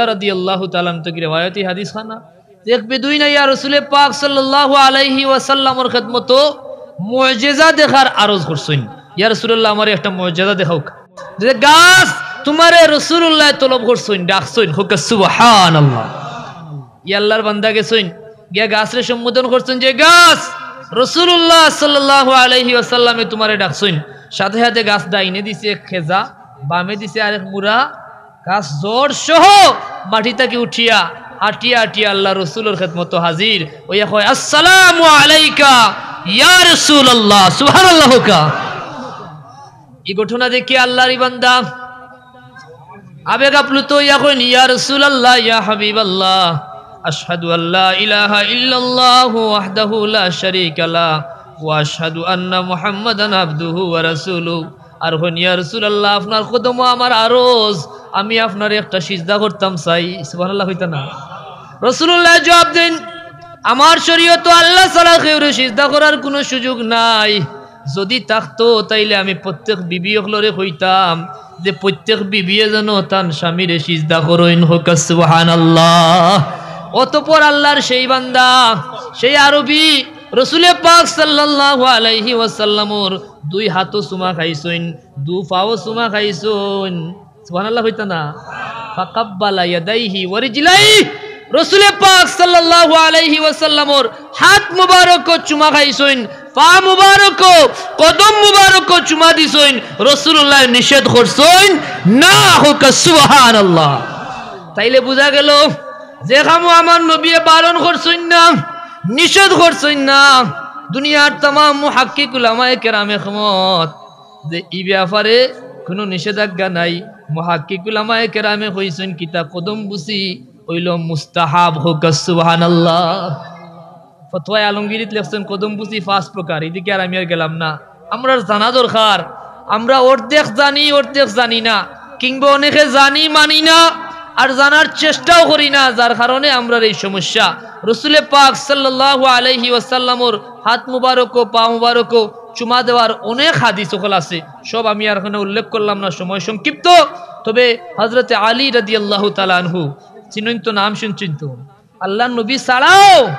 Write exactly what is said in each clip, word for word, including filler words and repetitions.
রাদিয়াল্লাহু তাআলা আনহু থাকি রেওয়ায়তি হাদিস খানা, এক বেদুইন আইয়া রসুলে পাক সাল্লাল্লাহু আলাইহি ওয়াসাল্লামর খেদমতো মুজেজা দেখার আরজ করছইন, "ইয়া রাসূলুল্লাহ, আমারে একটা মুজেজা দেখাউক্কা।" যে গাছ তুমারে রসুলুল্লায় তলব করছইন, ডাকছইন, কউক্কা সুবহানাল্লাহ। ই আল্লাহর বান্দা গেছইন, গিয়া গাছরে সম্বোধন করছইন যে, "গাছ, রসুলুল্লাহ সাল্লাল্লাহু আলাইহি ওয়াসাল্লামে তুমারে ডাকছইন।" সাথে সাথে গাছ ডাইনে দিছে এক খেজা, বামে দিছে আরেক মুড়া, গাছ জড় সহ মাটি থাকি উঠিয়া আটিয়া আটিয়া আল্লাহর রসুলর খেদমতো হাজির অইয়া কয়, "আসসালামু আলাইকা ইয়া রাসূলুল্লাহ।" সুবহানাল্লাহ কউক্কা। ই ঘটনা দেখিয়া আল্লাহর ই বান্দা আবেগ আপ্লুত অইয়া কইন, "ইয়া রাসূলুল্লাহ, ইয়া হাবিবাল্লাহ, আশহাদু আল্লা ইলাহা ইল্লাল্লাহু ওয়াহদাহু লা শারীকা লাহ, ওয়া আশহাদু আন্না মুহাম্মাদান আবদুহু ওয়া রাসূলুহু।" আর কইন, "ইয়া রাসূলুল্লাহ, আপনার কদমো আমার আরজ, আমি আপনারে একটা সিজদা করতাম চাই।" সুবহানাল্লাহ কইতা না? রাসূলুল্লায় জবাব দেইন, "আমার শরীয়তো আল্লাহ ছাড়া কেউরে সিজদা করার কুনু সুযোগ নাই। যুদি থাকতো, তাইলে আমি প্রত্যেক বিবি অকলরে কইতাম যে প্রত্যেক বিবিয়ে যেন তান স্বামীরে সিজদা করইন।" কউক্কা সুবহানাল্লাহ। অতঃপর আল্লাহর সেই বান্দা, সেই আরবি, রসুলে পাক সাল্লাল্লাহু আলাইহি ওয়াসাল্লামর দুই হাতো চুমা খাইছইন, দু পাও চুমা খাইছইন। সুবহানাল্লাহ কইতা না? ফাকাব্বালা ইয়াদাইহি ওয়া রিজলাইহি। রসুলে পাক সাল্লাল্লাহু আলাইহি ওয়াসাল্লামর হাত মুবারকো চুমা খাইছইন, পা মুবারকো, কদম মুবারকো চুমা দিছইন। রাসূলুল্লায় নিষেধ করছইন না। কউক্কা সুবহানাল্লাহ। তাইলে বুঝা গেল যে কামো আমার নবীয়ে বারণ করছইন না, নিষেধ করছইন না, দুনিয়ার তামাম মুহাক্কিক উলামায়ে কেরাম একমত যে ই ব্যাপারে কুনু নিষেধাজ্ঞা নাই। মুহাক্কিক উলামায়ে কেরামে কইছইন কিতা, কদম বুসি অইলো মুস্তাহাব। কউক্কা সুবহানাল্লাহ। ফতোয়ায়ে আলমগিরিত লেখছইন কদম বুসি পাঁচ প্রকার, ইদিকে আর আমি আর গেলাম না। আমরার জানা দরকার, আমরা অর্ধেক জানি, অর্ধেক জানি না, কিংবা অনেকে জানি মানি না, আর জানার চেষ্টাও করি না, যার কারণে আমরার এই সমস্যা। রসুলে পাক সাল্লাল্লাহু আলাইহি ওয়াসাল্লামর হাত মুবারকো, পা মুবারকো চুমা দেওয়ার অনেক হাদিস অকল আছে, সব আমি আর এখানে উল্লেখ করলাম না, সময় সংক্ষিপ্ত। তবে হযরতে আলী রাদিয়াল্লাহু তাআলা আনহু, চিনইন তো, নাম শুনছইন তো, আল্লাহর নবী ছাড়াও,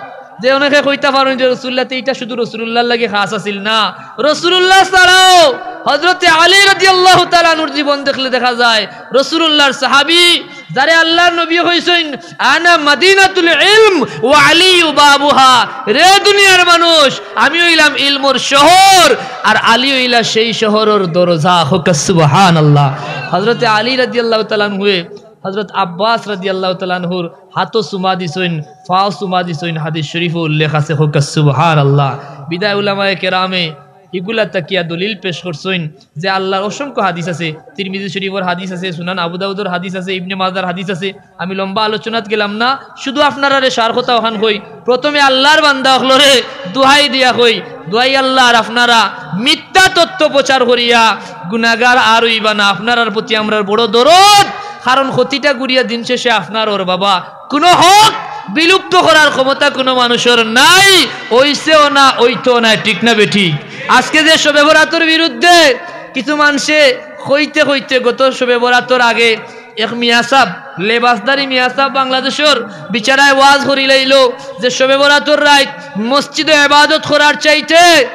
যে অনেকে কইতা পারইন যে রসুলুল্লাহ, তে ইটা শুধু রসুলুল্লাহর লাগি খাস আছিল না, রসুলুল্লাহ ছাড়াও হযরতে আলী রাদিয়াল্লাহু তাআলা আনহুর জীবন দেখলে দেখা যায় রসুলুল্লাহর সাহাবী, যারে আল্লাহর নবী কইছইন, "আনা মাদিনাতুল ইলম ওয়া আলিয়ু বাবুহা।" রে দুনিয়ার মানুষ, আমি অইলাম ইলমর শহর, আর আলী অইলা সেই শহরর দরজা। কউক্কা সুবহানাল্লাহ। হযরতে আলী রাদিয়াল্লাহু তাআলা আনহুয়ে হযরত আব্বাস রাদিয়াল্লাহু তাআলা আনহুর হাতো চুমা দিছইন, পাও চুমা দিছইন, হাদিস শরীফো উল্লেখ আছে। কউক্কা সুবহানাল্লাহ। বিদায় উলামায়ে কেরামে ইগুলা থাকিয়া দলিল পেশ করছইন যে আল্লাহর অসংখ্য হাদিস আছে, তিরমিজি শরীফর হাদিস আছে, সুনান আবু দাউদর হাদিস আছে, ইবনে মাজার হাদিস আছে। আমি লম্বা আলোচনাত গেলাম না, শুধু আপনারারে সার কথা অখান কই। প্রথমে আল্লাহর বান্দা অকলরে দোহাই দিয়া কই, দোহাই আল্লাহর, আপনারা মিথ্যা তথ্য প্রচার করিয়া গুনাগার আর অইবা না। আপনারার প্রতি আমরার বড় দরদ, কারণ ক্ষতিটা ঘুরিয়া দিন শেষে আপনারর বাবা। কুনু হক বিলুপ্ত করার ক্ষমতা কুনু মানুষর নাই, অইছেও না, অইতো না, ঠিক না বেঠিক? আজকে যে শবে বরাতর বিরুদ্ধে কিছু মানষে কইতে কইতে গত শবে বরাতর আগে এক মিয়াসাব, লেবাসদারি মিয়াসাব বাংলাদেশর, বিচারায় ওয়াজ করিলাইলো যে শবে বরাতর রাইত মসজিদো ইবাদত করার চাইতে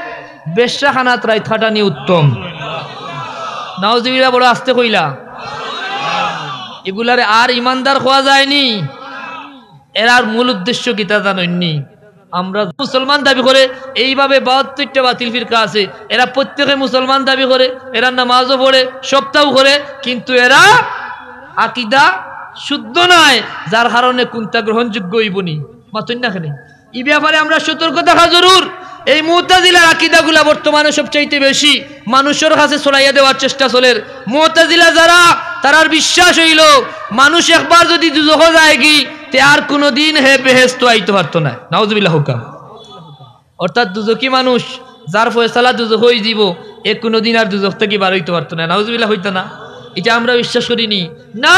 বেশ্যাখানাত রাইত কাটানি উত্তম। নাউজুবিল্লাহ, বড় আস্তে কইলা। ইগুলারে আর ইমানদার কওয়া যায়নি। এরার মূল উদ্দেশ্য কিতা জানইননি? আমরা মুসলমান দাবি করে, এইভাবে বাহাত্তরটা বাতিল ফিরকা আছে, এরা প্রত্যেকে মুসলমান দাবি করে, এরা নামাজও পড়ে, সবতাও করে, কিন্তু এরা আকিদা শুদ্ধ নায়, যার কারণে কুনটা গ্রহণযোগ্য অইবনি? মাতইন না কেনে? ই ব্যাপারে আমরা সতর্ক থাকা জরুর। এই মুতাজিলার আকিদাগুলা বর্তমানে সবচাইতে বেশি মানুষর কাছে ছড়াইয়া দেওয়ার চেষ্টা চলের। মুতাজিলা যারা, তারার বিশ্বাস অইলো মানুষ একবার যুদি দুজখো যায়গি, তে আর কুনুদিন হে বেহেস্তো আইতো পারতো নায়। নাউজুবিল্লাহ হুকাম। অর্থাৎ দুজখি মানুষ, যার ফয়সালা দুজখো অইযিবো, এ কুনুদিন আর দুজখ থাকি বার অইতো পারতো নায়। নাউজুবিল্লাহ কইতা না? ইটা আমরা বিশ্বাস করিনি। না,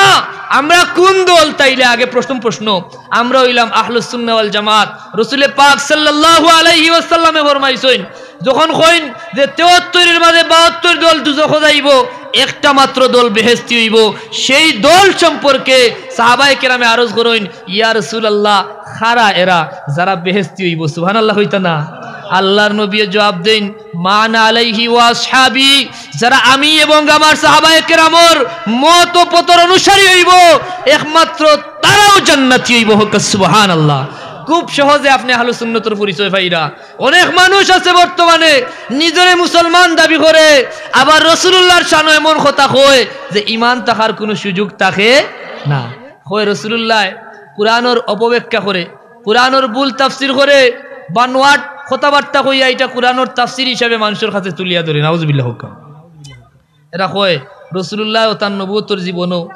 আমরা কুন দল তাইলে? আগে প্রথম প্রশ্ন, আমরা অইলাম আহলুস সুন্নাহ ওয়াল জামাত। রসুলে পাক সাল্লাল্লাহু আলাইহি ওয়াসাল্লামে ফরমাইছইন, যখন কইন যে তেয়াত্তরর মাঝে বাহাত্তর দল দুজখো যাইবো, একটা মাত্র দল বেহেস্তি অইবো। সেই দল সম্পর্কে সাহাবায়ে কেরামে আরজ করইন, "ইয়া রাসূলুল্লাহ, কারা এরা যারা বেহেস্তি অইবো?" সুবহানাল্লাহ কইতা না? আল্লাহর নবীয়ে জবাব দেইন, "মা আনা আলাইহি ওয়া আসহাবি, যারা আমি এবং আমার সাহাবায়ে কেরামর মত ও পথর অনুসারী অইবো, একমাত্র তারাউ জান্নাতি অইবো।" হক্কা সুবহানাল্লাহ। খুব সহজে আপনে আহলুস সুন্নতর পরিচয় পাইরা। অনেক মানুষ আছে বর্তমানে নিজরে মুসলমান দাবি করে, আবার রাসূলুল্লাহর শানো এমন কথা কয় যে ইমান থাকার কুনু সুযোগ থাকে না। কয় রাসূলুল্লাহ কুরআনর অপব্যাখ্যা করে, কুরআনর ভুল তাফসির করে, বানোয়াট কথাবার্তা কইয়া ইটা কুরআনর তাফসির হিসাবে মানষর কাছে তুলিয়া ধরে। নাউজুবিল্লাহ হক্কা। এরা কয় রাসূলুল্লাহ ও তান নবুয়তর জীবনো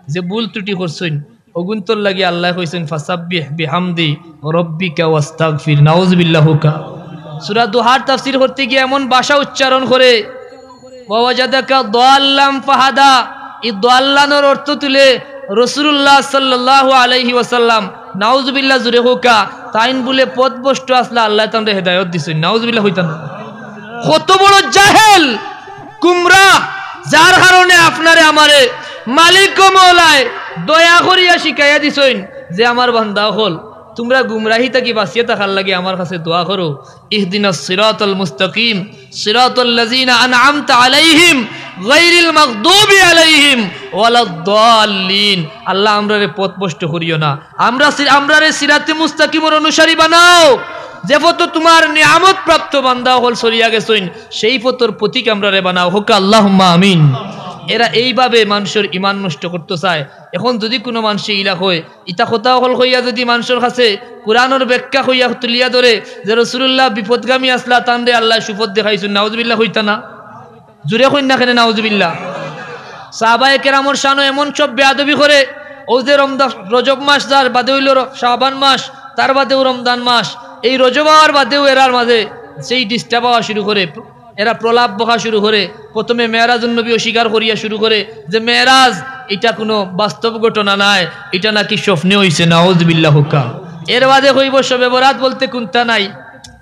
যে ভুল ত্রুটি করছইন, অগুন্তর লাগি আল্লায় কইছইন, "ফাসাব্বিহ বিহামদি রব্বিকা ওয়াস্তাগফির।" নাউজুবিল্লাহ হক্কা। সূরা দুহার তাফসির করতে গিয়া এমন ভাষা উচ্চারণ করে, "ওয়া ওয়াজাদাকা দাল্লাম ফাহাদা।" এই দাল্লানর অর্থ তুলে রাসূলুল্লাহ সাল্লাল্লাহু আলাইহি ওয়াসাল্লাম, নাউজুবিল্লাহ জুরে হক্কা, তাইন বুলে পথভ্রষ্ট আছলা, আল্লায় তানরে হেদায়ত দিছইন। নাউজুবিল্লাহ কইতা না? কত বড় জাহেল, গুমরাহ, যার কারণে আপনারে আমারে মালিক ও মওলায় দয়া করিয়া শিখাইয়া দিছইন যে, "আমার বান্দা অকল, তুমরা গুমরাহি থাকি বাঁচিয়া থাকার লাগি আমার কাছে দোয়া করো, ইহদিনাস সিরাতাল মুস্তাকিম, সিরাতাল্লাযিনা আনআমতা আলাইহিম, গায়রিল মাগদুবি আলাইহিম ওয়ালাদ দাল্লিন।" আল্লাহ, আমরারে পথভ্রষ্ট করিও না, আমরা সি-, আমরারে সিরাতে মুস্তাকিমর অনুসারী বানাও, যে পথো তুমার নিয়ামত প্রাপ্ত বান্দা অকল চলিয়া গেছইন, সেই পথর পথিক আমরারে বানাও। হক্কা আল্লাহুম্মা আমিন। এরা এইভাবে মানষর ইমান নষ্ট করতো চায়। এখন যুদি কুনু মানষে ইলা কয়, ইতা কথা অকল কইয়া যুদি মানষর কাছে কুরআনর ব্যাখ্যা কইয়া তুলিয়া ধরে যে রাসূলুল্লাহ বিপথগামী আছলা, তানরে আল্লায় সুপথ দেখাইছইন, নাউজুবিল্লাহ কইতা না? জুরে কইন না কেনে নাউজুবিল্লাহ? সাহাবায়ে কেরামর শানো এমন সব বেয়াদবি করে, অউ যে রমজান, রজব মাস যার বাদে অইলো র-, শাবান মাস, তার বাদেউ রমজান মাস, এই রজব আওয়ার বাদেউ এরার মাঝে সেই disturb অওয়া শুরু করে, এরা প্রলাপ বকা শুরু করে। প্রথমে মেরাজুন নবী অস্বীকার করিয়া শুরু করে যে মেরাজ ইটা কুনু বাস্তব ঘটনা নায়, ইটা নাকি স্বপ্নে অইছে, নাউজুবিল্লাহ হক্কা। এর বাদে কইবো শবে বরাত বলতে কুন্তা নাই,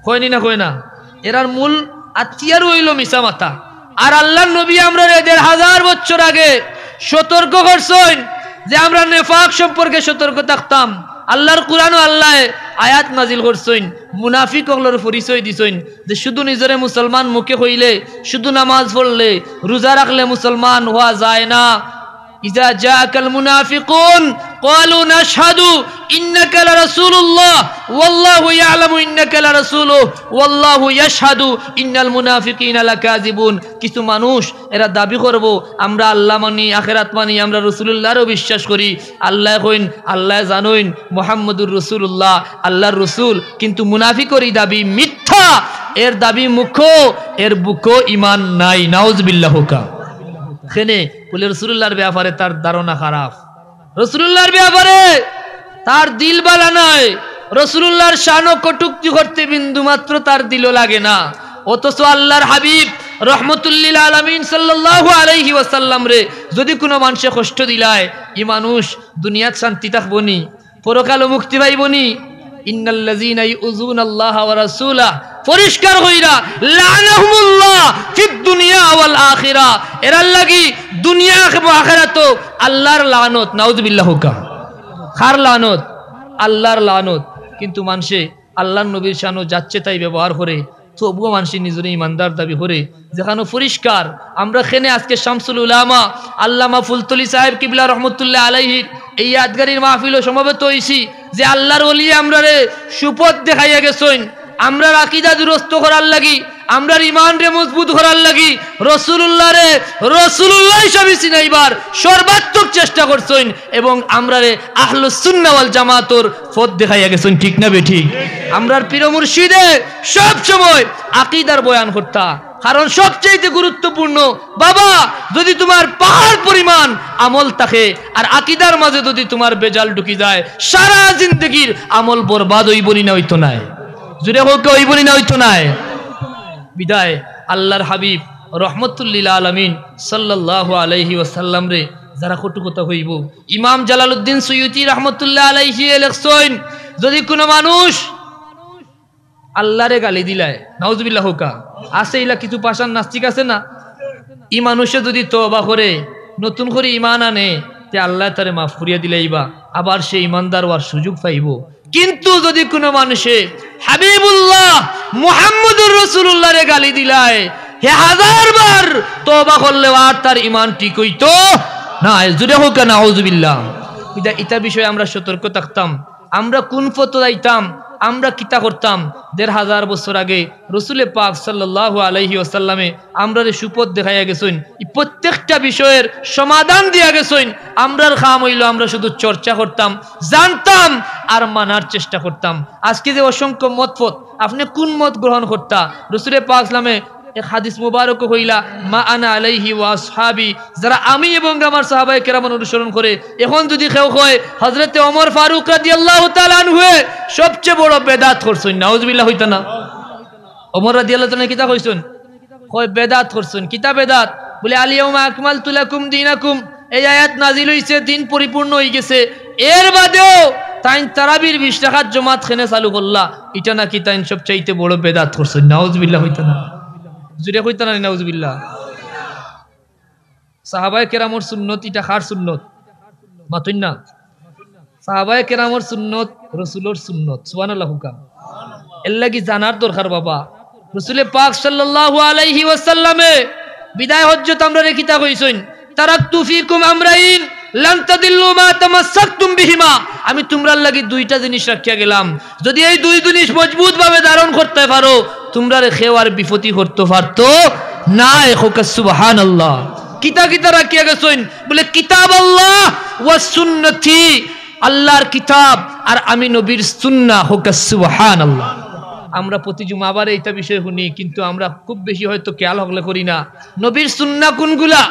কয়নি না কয় না? এরার মূল আতিয়ার অইলো মিছা মাতা। আর আল্লাহর নবী আমরারে দেড় হাজার বছর আগে সতর্ক করছইন যে আমরা নেফাক সম্পর্কে সতর্ক থাকতাম। আল্লাহর কুরআনো আল্লায় আয়াত নাজিল করছইন, মুনাফিক অকলর পরিচয় দিছইন যে শুধু নিজরে মুসলমান মুখে কইলে, শুধু নামাজ পড়লে, রোজা রাখলে মুসলমান হওয়া যায় না। إذا جاءك المنافقون قالوا نشهد إنك لرسول الله والله يعلم إنك لرسوله والله يشهد إن المنافقين لكاذبون। কিছু মানুষ এরা দাবি করবো, "আমরা আল্লাহ মানি, আখেরাত মানি, আমরা রাসূলুল্লাহরেও বিশ্বাস করি।" আল্লায় কইন, আল্লায় জানইন মুহাম্মদুর রাসূলুল্লাহ আল্লাহর রাসূল, কিন্তু মুনাফিকর ই দাবি মিথ্যা, এর দাবি মুখো, এর বুকো ইমান নাই। নাউজুবিল্লাহ হক্কা। কেনে বুলে রাসূলুল্লাহর ব্যাপারে তার ধারণা খারাপ, রাসূলুল্লাহর ব্যাপারে তার দিল বালা নায়, রাসূলুল্লাহর শানো কটূক্তি করতে বিন্দুমাত্র তার দিলো লাগে না। অথচ আল্লাহর হাবিব রহমতুল্লিল আলামিন সাল্লাল্লাহু আলাইহি ওয়াসাল্লামরে যুদি কুনু মানষে কষ্ট দিলায়, ই মানুষ দুনিয়াত শান্তি থাকবো নি, পরকালো মুক্তি পাইবো নি? ইন্নাল্লাযীনা ইউযুনাল্লাহা ওয়া রাসূলাহ, পরিষ্কার কইরা, লাআনাহুমুল্লাহ ফিদ দুনিয়া ওয়াল আখিরা, এরার লাগি দুনিয়া এবং আখিরাতো আল্লাহর লানত। নাউজুবিল্লাহ হক্কা। কার লানত? আল্লাহর লানত। কিন্তু মানষে আল্লাহর নবীর শানো যাচ্ছে তাই ব্যবহার করে, তবুও মানষে নিজরে ইমানদার দাবি করে, যেখানো পরিষ্কার। আমরা কেনে আজকে শামসুল উলামা আল্লামা ফুলতলি সাহেব কিবলা রহমতুল্লাহ আলাইহির এই ইয়াদগারির মাহফিলো সমবেত অইছি যে আল্লাহর ওলি আমরারে সুপথ দেখাইয়া গেছইন, আমরার আকিদা দুরস্ত করার লাগি, আমরার ইমানরে মজবুত করার লাগি, রাসূলুল্লাহরে রাসূলুল্লাহ হিসাবে চিনাইবার সর্বাত্মক চেষ্টা করছইন এবং আমরারে আহলুস সুন্নাহ ওয়াল জামাতর পথ দেখাইয়া গেছইন, ঠিক না বেঠিক? আমরার পীর মুর্শিদে সব সময় আকিদার বয়ান করতা, কারণ সবচেয়ে গুরুত্বপূর্ণ, বাবা, যুদি তুমার পাহাড় পরিমাণ আমল থাকে আর আকিদার মাঝে যুদি তুমার বেজাল ঢুকি যায়, সারা জিন্দেগির আমল বরবাদ অইবো নি না অইতো নায়? জুরে কউক্কা, অইবো নি না অইতো নায়? বিদায় আল্লাহর হাবিব রহমতুল্লিল আলামিন সাল্লাল্লাহু আলাইহি ওয়াসাল্লামরে যারা কটু কথা কইবো, ইমাম জালালউদ্দিন সুয়ুতি রহমতুল্লাহ আলাইহি লেখছইন, যুদি কুনু মানুষ আল্লাহরে গালি দিলায়, নাউজুবিল্লাহ হক্কা, আছে ইলা কিছু পাষাণ নাস্তিক আছে না? ই মানুষে যুদি তওবা করে, নতুন করি ইমান আনে, তে আল্লায় তারে মাফ করিয়া দিলাইবা, আবার সে ইমানদার অওয়ার সুযোগ পাইবো। কিন্তু যুদি কুনু মানুষে হাবিবুল্লাহ মুহাম্মদুর রাসূলুল্লাহরে গালি দিলায়, হে হাজার বার তওবা করলেও আর তার ইমান ঠিক অইতো নায়। জুরে কউক্কা নাউজুবিল্লাহ। ইতা, ইতা বিষয়ে আমরা সতর্ক থাকতাম। আমরা কুন পথো যাইতাম, আমরা কিতা করতাম? দেড় হাজার বছর আগে রসুলে পাক সাল্লাল্লাহু আলাইহি ওয়াসাল্লামে আমরারে সুপথ দেখাইয়া গেছইন, ই প্রত্যেকটা বিষয়ের সমাধান দিয়া গেছইন। আমরার কাম অইলো আমরা শুধু চর্চা করতাম, জানতাম আর মানার চেষ্টা করতাম। আজকে যে অসংখ্য মতপথ, আপনে কুন মত গ্রহণ করতা? রসুলে পাক সাল্লামে এক হাদিস মুবারক কইলা, "মা আনা আলাইহি ওয়া আসহাবি", যারা আমি এবং আমার সাহাবায়ে কেরাম অনুসরণ করে। এখন যুদি কেউ কয় হযরতে ওমর ফারুক রাদিয়াল্লাহু তাআলা আনহুয়ে সবচেয়ে বড় বেদাত করছইন, নাউজুবিল্লাহ কইতা না? ওমর রাদিয়াল্লাহু তাআলা কিতা কইছইন? কয় বেদাত করছইন। কিতা বেদাত? বলে, "আল ইয়াউমা আকমালতু লাকুম দীনাকুম", এই আয়াত নাজিল অইছে, দিন পরিপূর্ণ অইগেছে। এর বাদেও তাইন তারাবির বিশ রাকাত জমাত কেনে চালু করলা, ইটা নাকি তাইন সবচাইতে বড় বেদাত করছইন। নাউজুবিল্লাহ কইতা না? জুরে কইতা না, নাউজুবিল্লাহ। সাহাবায়ে কেরামর সুন্নত, ইটা কার সুন্নত? মাতইন না। সাহাবায়ে কেরামর সুন্নত রসুলর সুন্নত। সুবহানাল্লাহ কউক্কা। এর লাগি জানার দরকার বাবা। রসুলে পাক সাল্লাল্লাহু আলাইহি ওয়াসাল্লামে বিদায় হজ্জত আমরারে কিতা কইছইন? "তারাকতু ফিকুম আমরাইন লান তাদিল্লু মা তামাসসাকতুম বিহিমা।" আমি তুমরার লাগি দুইটা জিনিস রাখিয়া গেলাম, যুদি এই দুই জিনিস মজবুতভাবে ধারণ করতায় পারো, তুমরারে কেউ আর বিপথি করতো পারতো নায়। কউক্কা সুবহানাল্লাহ। কিতা কিতা রাখিয়া গেছইন? বলে, "কিতাবাল্লাহ ওয়া সুন্নতি", আল্লাহর কিতাব আর আমি নবীর সুন্নাহ। কউক্কা সুবহানাল্লাহ। আমরা প্রতি জুমাবারে ইতা বিষয় হুনি, কিন্তু আমরা খুব বেশি হয়তো খেয়াল হকলে করি না নবীর সুন্নাহ কুনগুলা।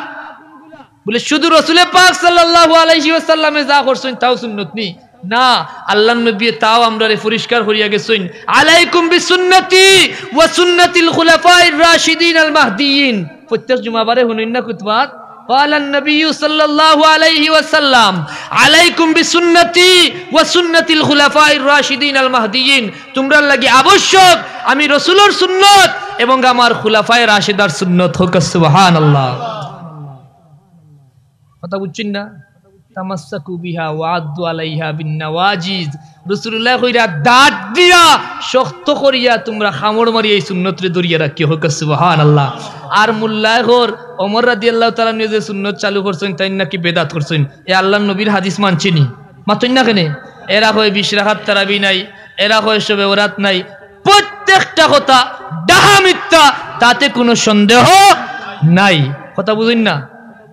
বলে, শুধু রসুলে পাক সাল্লাল্লাহু আলাইহি ওয়াসাল্লামে যা করছইন তাও সুন্নত নি? না, আল্লাহর নবীয়ে তাও আমরারে পরিষ্কার করিয়া গেছইন, "আলাইকুম বিসুন্নতি ওয়া সুন্নাতিল খুলাফাইর রাশিদিন আল মাহদিয়িন।" প্রত্যেক জুমাবারে হুনইন না খুতবাত, "ক্বালান নবিয়্যু সাল্লাল্লাহু আলাইহি ওয়াসাল্লাম, আলাইকুম বিসুন্নতি ওয়া সুন্নাতিল খুলাফাইর রাশিদিন আল মাহদিয়িন।" তুমরার লাগি আবশ্যক আমি রসুলর সুন্নত এবং আমার খুলাফায়ে রাশিদার সুন্নত। কউক্কা সুবহানাল্লাহ। কথা বুঝছইন না? "তামাসসাকু বিহা ওয়া আদ্দু আলাইহা বিন নাওয়াজিজ।" রাসূলুল্লাহ কইরা দাঁত দিয়া শক্ত করিয়া তুমরা কামড় মারিয়া এই সুন্নতরে ধরিয়া রাখিও। কউক্কা সুবহানাল্লাহ। আর মোল্লায় কর ওমর রাদিয়াল্লাহু তাআলা আনহু যে সুন্নত চালু করছইন, তাইন নাকি বেদাত করছইন। এ আল্লাহর নবীর হাদিস মানছে নি? মাতইন না কেনে? এরা কয় বিশ রাকাত তারাবি নাই, এরা কয় শবে বরাত নাই। প্রত্যেকটা কথা ডাহা মিথ্যা, তাতে কোনো সন্দেহ নাই। কথা বুঝইন না?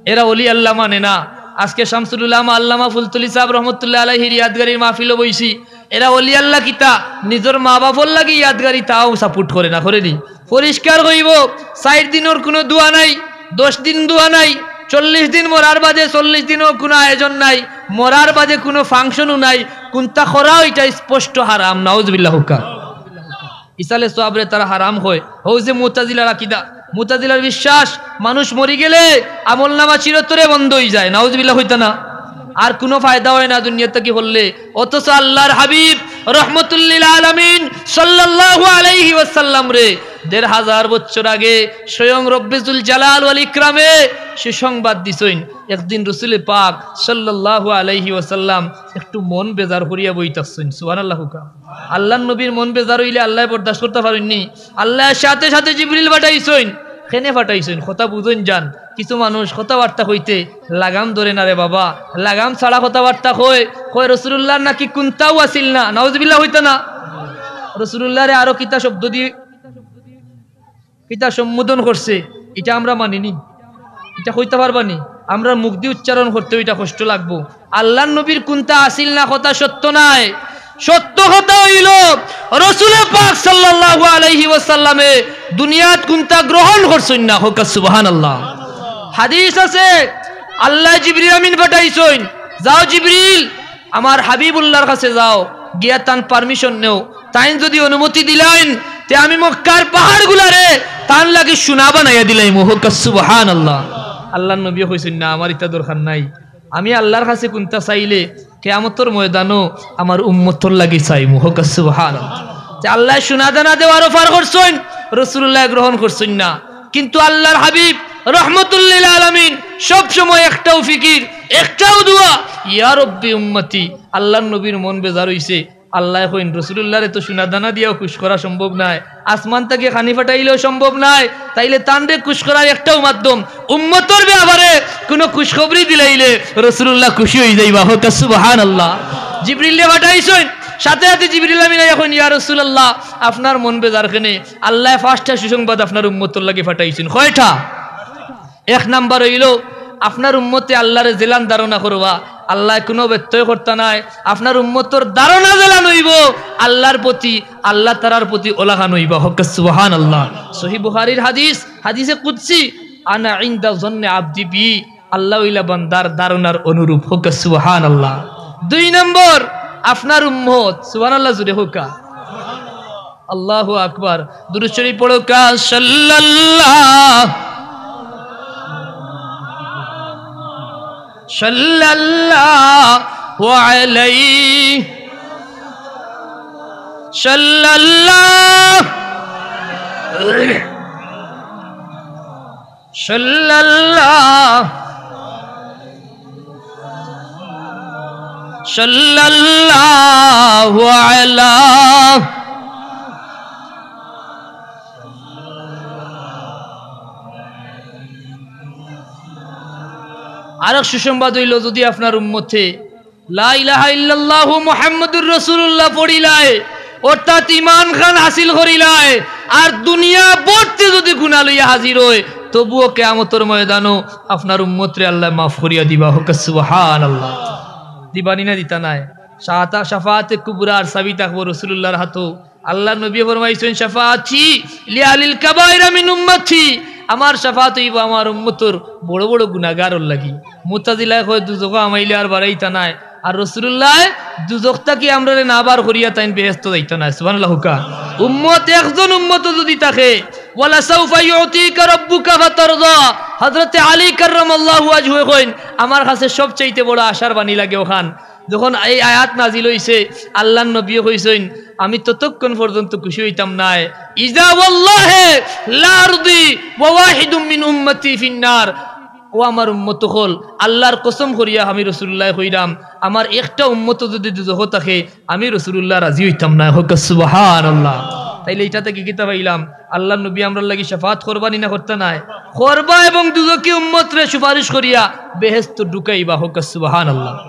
এরা অলি আল্লাহ মানে না। আজকে শামসুল উলামা আল্লামা ফুলতলি সাহেব রহমতুল্লাহ আলাইহির ইয়াদগারির মাহফিলো বইছি। এরা অলি আল্লাহ কিতা? নিজর মা বাপর লাগি ইয়াদগারি, তাও সাপোর্ট করে না, করে নি? পরিষ্কার কইবো, চাইর দিনর কোনো দোয়া নাই, দশ দিন দোয়া নাই, চল্লিশ দিন মরার বাদে চল্লিশ দিনও কোনো আয়োজন নাই, মরার বাদে কোনো ফাংশনও নাই, কুনটা করা ইটা স্পষ্ট হারাম। নাউজুবিল্লাহ কউক্কা। ইসালে সওয়াবরে তারা হারাম কয়। হউ যে মুতাজিলার আকিদা, মুতাজিলার বিশ্বাস, মানুষ মরি গেলে আমলনামা চিরতরে বন্ধ অইযায়। নাউজুবিল্লাহ কইতা না? আর কুনু ফায়দা অয় না দুনিয়া থাকি করলে। অথচ আল্লাহর হাবিব রহমতুল্লিল আলামিন সাল্লাল্লাহু আলাইহি ওয়াসাল্লামরে দেড় হাজার বছর আগে স্বয়ং রব্বে জুল জালাল ওয়াল ইকরামে সুসংবাদ দিছইন। একদিন রসুলে পাক সাল্লাল্লাহু আলাইহি ওয়াসাল্লাম একটু মন বেজার করিয়া বই থাকছইন। সুবহানাল্লাহ কউক্কা। আল্লাহর নবীর মন বেজার অইলে আল্লায় বরদাস্ত করতা পারইন নি? আল্লায় সাথে সাথে জিবরিল পাঠাইছইন। কেনে পাঠাইছইন? কথা বুঝইন যান। কিছু মানুষ কথাবার্তা কইতে লাগাম ধরে না রে বাবা, লাগাম ছাড়া কথাবার্তা কয়। কয়, "রসুলুল্লাহর নাকি কুন্তাও আছিল না।" নাউজুবিল্লাহ কইতা না? রসুলুল্লাহরে আরো কিতা শব্দ দি কিতা সম্বোধন করছে, ইটা আমরা মানি নি? ইটা কইতা পারবা নি? আমরার মুখদি উচ্চারণ করতেও ইটা কষ্ট লাগবো। আল্লাহর নবীর কুন্তা আছিল না, কথা সত্য নায়। সত্য কথা অইলো, রসুলে পাক সাল্লাল্লাহু আলাইহি ওয়াসাল্লামে দুনিয়াত কুন্তা গ্রহণ করছইন না। কউক্কা সুবহানাল্লাহ। হাদিস আছে, আল্লায় জিবরিল আমিন পাঠাইছইন, "যাও জিবরিল, আমার হাবিবুল্লাহর কাছে যাও, গিয়া তান permission নেও, তাইন যুদি অনুমতি দিলাইন, তে আমি মক্কার পাহাড়গুলারে তান লাগি সোনা বানাইয়া দিলাইমু।" কউক্কা সুবহানাল্লাহ। আল্লাহর নবীয়ে কইছইন, "না, আমার ইতা দরকার নাই, আমি আল্লাহর কাছে কুন্তা চাইলে কিয়ামতর ময়দানো আমার উম্মতর লাগি চাইমু।" কউক্কা সুবহানাল্লাহ। তে আল্লায় সোনা দানা দেওয়ার offer করছইন, রসুলুল্লায় গ্রহণ করছইন না, কিন্তু আল্লাহর হাবিব রহমতুল্লিল আলামিন, সব সময় একটাও ফিকির, একটাও দোয়া, ইয়া রব্বি উম্মতি। আল্লাহর নবীর মন বেজার অইছে, আল্লায় কইন, "রসুলুল্লাহরে তো সোনা দানা দিয়াও খুশ করা সম্ভব নায়, আসমান থাকি খানি ফাটাইলেও সম্ভব নায়, তাইলে তানরে খুশ করার একটাও মাধ্যম, উম্মতর ব্যাপারে কুনু খুশখবরি দিলাইলে রসুলুল্লাহ খুশি অইযাইবা।" হক্কা সুবহানাল্লাহ। জিবরিলরে ফাটাইছইন, সাথে সাথে জিবরিল আমিন আইয়া কইন, "ইয়া রাসূলুল্লাহ, আপনার মন বেজার কেনে? আল্লায় পাঁচটা সুসংবাদ আপনার উম্মতর লাগি ফাটাইছইন।" কয়টা? এক নাম্বার অইলো, আপনার উম্মতে আল্লাহরে যেলান ধারণা করবা, আল্লায় কুনু ব্যত্যয় করতা নায়। আপনার উম্মতর ধারণা যেলান অইবো আল্লাহর প্রতি, আল্লাহ তাআলার প্রতি অলাখান অইবা। হক্কা সুবহানাল্লাহ। সহিহ বুখারীর হাদিস, হাদিসে কুদসি, "আনা ইনদা জন্নে আবদি বি।" আল্লাহ অইলা বান্দার ধারণার অনুরূপ। হক্কা সুবহানাল্লাহ। দুই নম্বর, আপনার উম্মত, সুবহানাল্লাহ জুরে হক্কা। আল্লাহু আকবার। দুরূদ শরীফ পড়ো কা, সাল্লাল্লাহ, সাল্লাল্লাহু আলাইহি, সাল্লাল্লাহু, সাল্লাল্লাহু, সাল্লাল্লাহু আলা। আরক সুসংবাদ অইলো, যুদি আপনার উম্মতে লা ইলাহা ইল্লাল্লাহু মুহাম্মাদুর রাসূলুল্লাহ পড়িলায়, অর্থাৎ ঈমান খান হাসিল করিলায়, আর দুনিয়া ভর্তি যুদি গুনা লইয়া হাজির অয়, তবুও কিয়ামতর ময়দানো আপনার উম্মতরে আল্লায় মাফ করিয়া দিবা। হক্কা সুবহানাল্লাহ। দিবানি না দিতা নায়? শাফাআতে কুবরার চাবি থাকবো রাসূলুল্লাহর হাতো। আল্লাহর নবী ফরমাইছইন, "শাফাআতি লি আহলিল কাবাইরা মিন উম্মতি।" আমার শাফাআত অইবো আমার উম্মতর বড় বড় গুনাগারর লাগি। মুতাজিলায় কয়, "দুজখো হামাইলে আর বারাইতা নায়।" আর রাসূলুল্লায় দুজখ থাকি আমরারে না বার করিয়া তাইন বেহেস্তো যাইতা নায়। সুবহানাল্লাহ কউক্কা। উম্মত, একজন উম্মতও যুদি থাকে, "ওয়ালা সাউফা ইউতিকা রাব্বুকা ফাতারদা।" হযরতে আলী কাররামাল্লাহু ওয়াজহুয়ে কইন, "আমার কাছে সবচাইতে বড় আশার বাণী লাগে অখান।" যখন এই আয়াত নাজিল অইছে, আল্লাহর নবীয়ে কইছইন, "আমি ততক্ষণ পর্যন্ত খুশি অইতাম নায়, ইজা ওয়াল্লাহে লা আরদি ওয়া ওয়াহিদুম মিন উম্মতি ফিন্নার।" ও আমার উম্মত অকল, আল্লাহর কসম করিয়া আমি রাসূলুল্লায় কইরাম, আমার একটা উম্মতও যুদি দুজখো থাকে, আমি রাসূলুল্লাহ রাজি অইতাম নায়। হক্কা সুবহানাল্লাহ। তাইলে ইটা থাকি কিতা পাইলাম? আল্লাহর নবী আমরার লাগি শাফাআত করবা নি না করতা নায়? করবা, এবং দুজখি উম্মতরে সুপারিশ করিয়া বেহেস্তো ঢুকাইবা। হক্কা সুবহানাল্লাহ।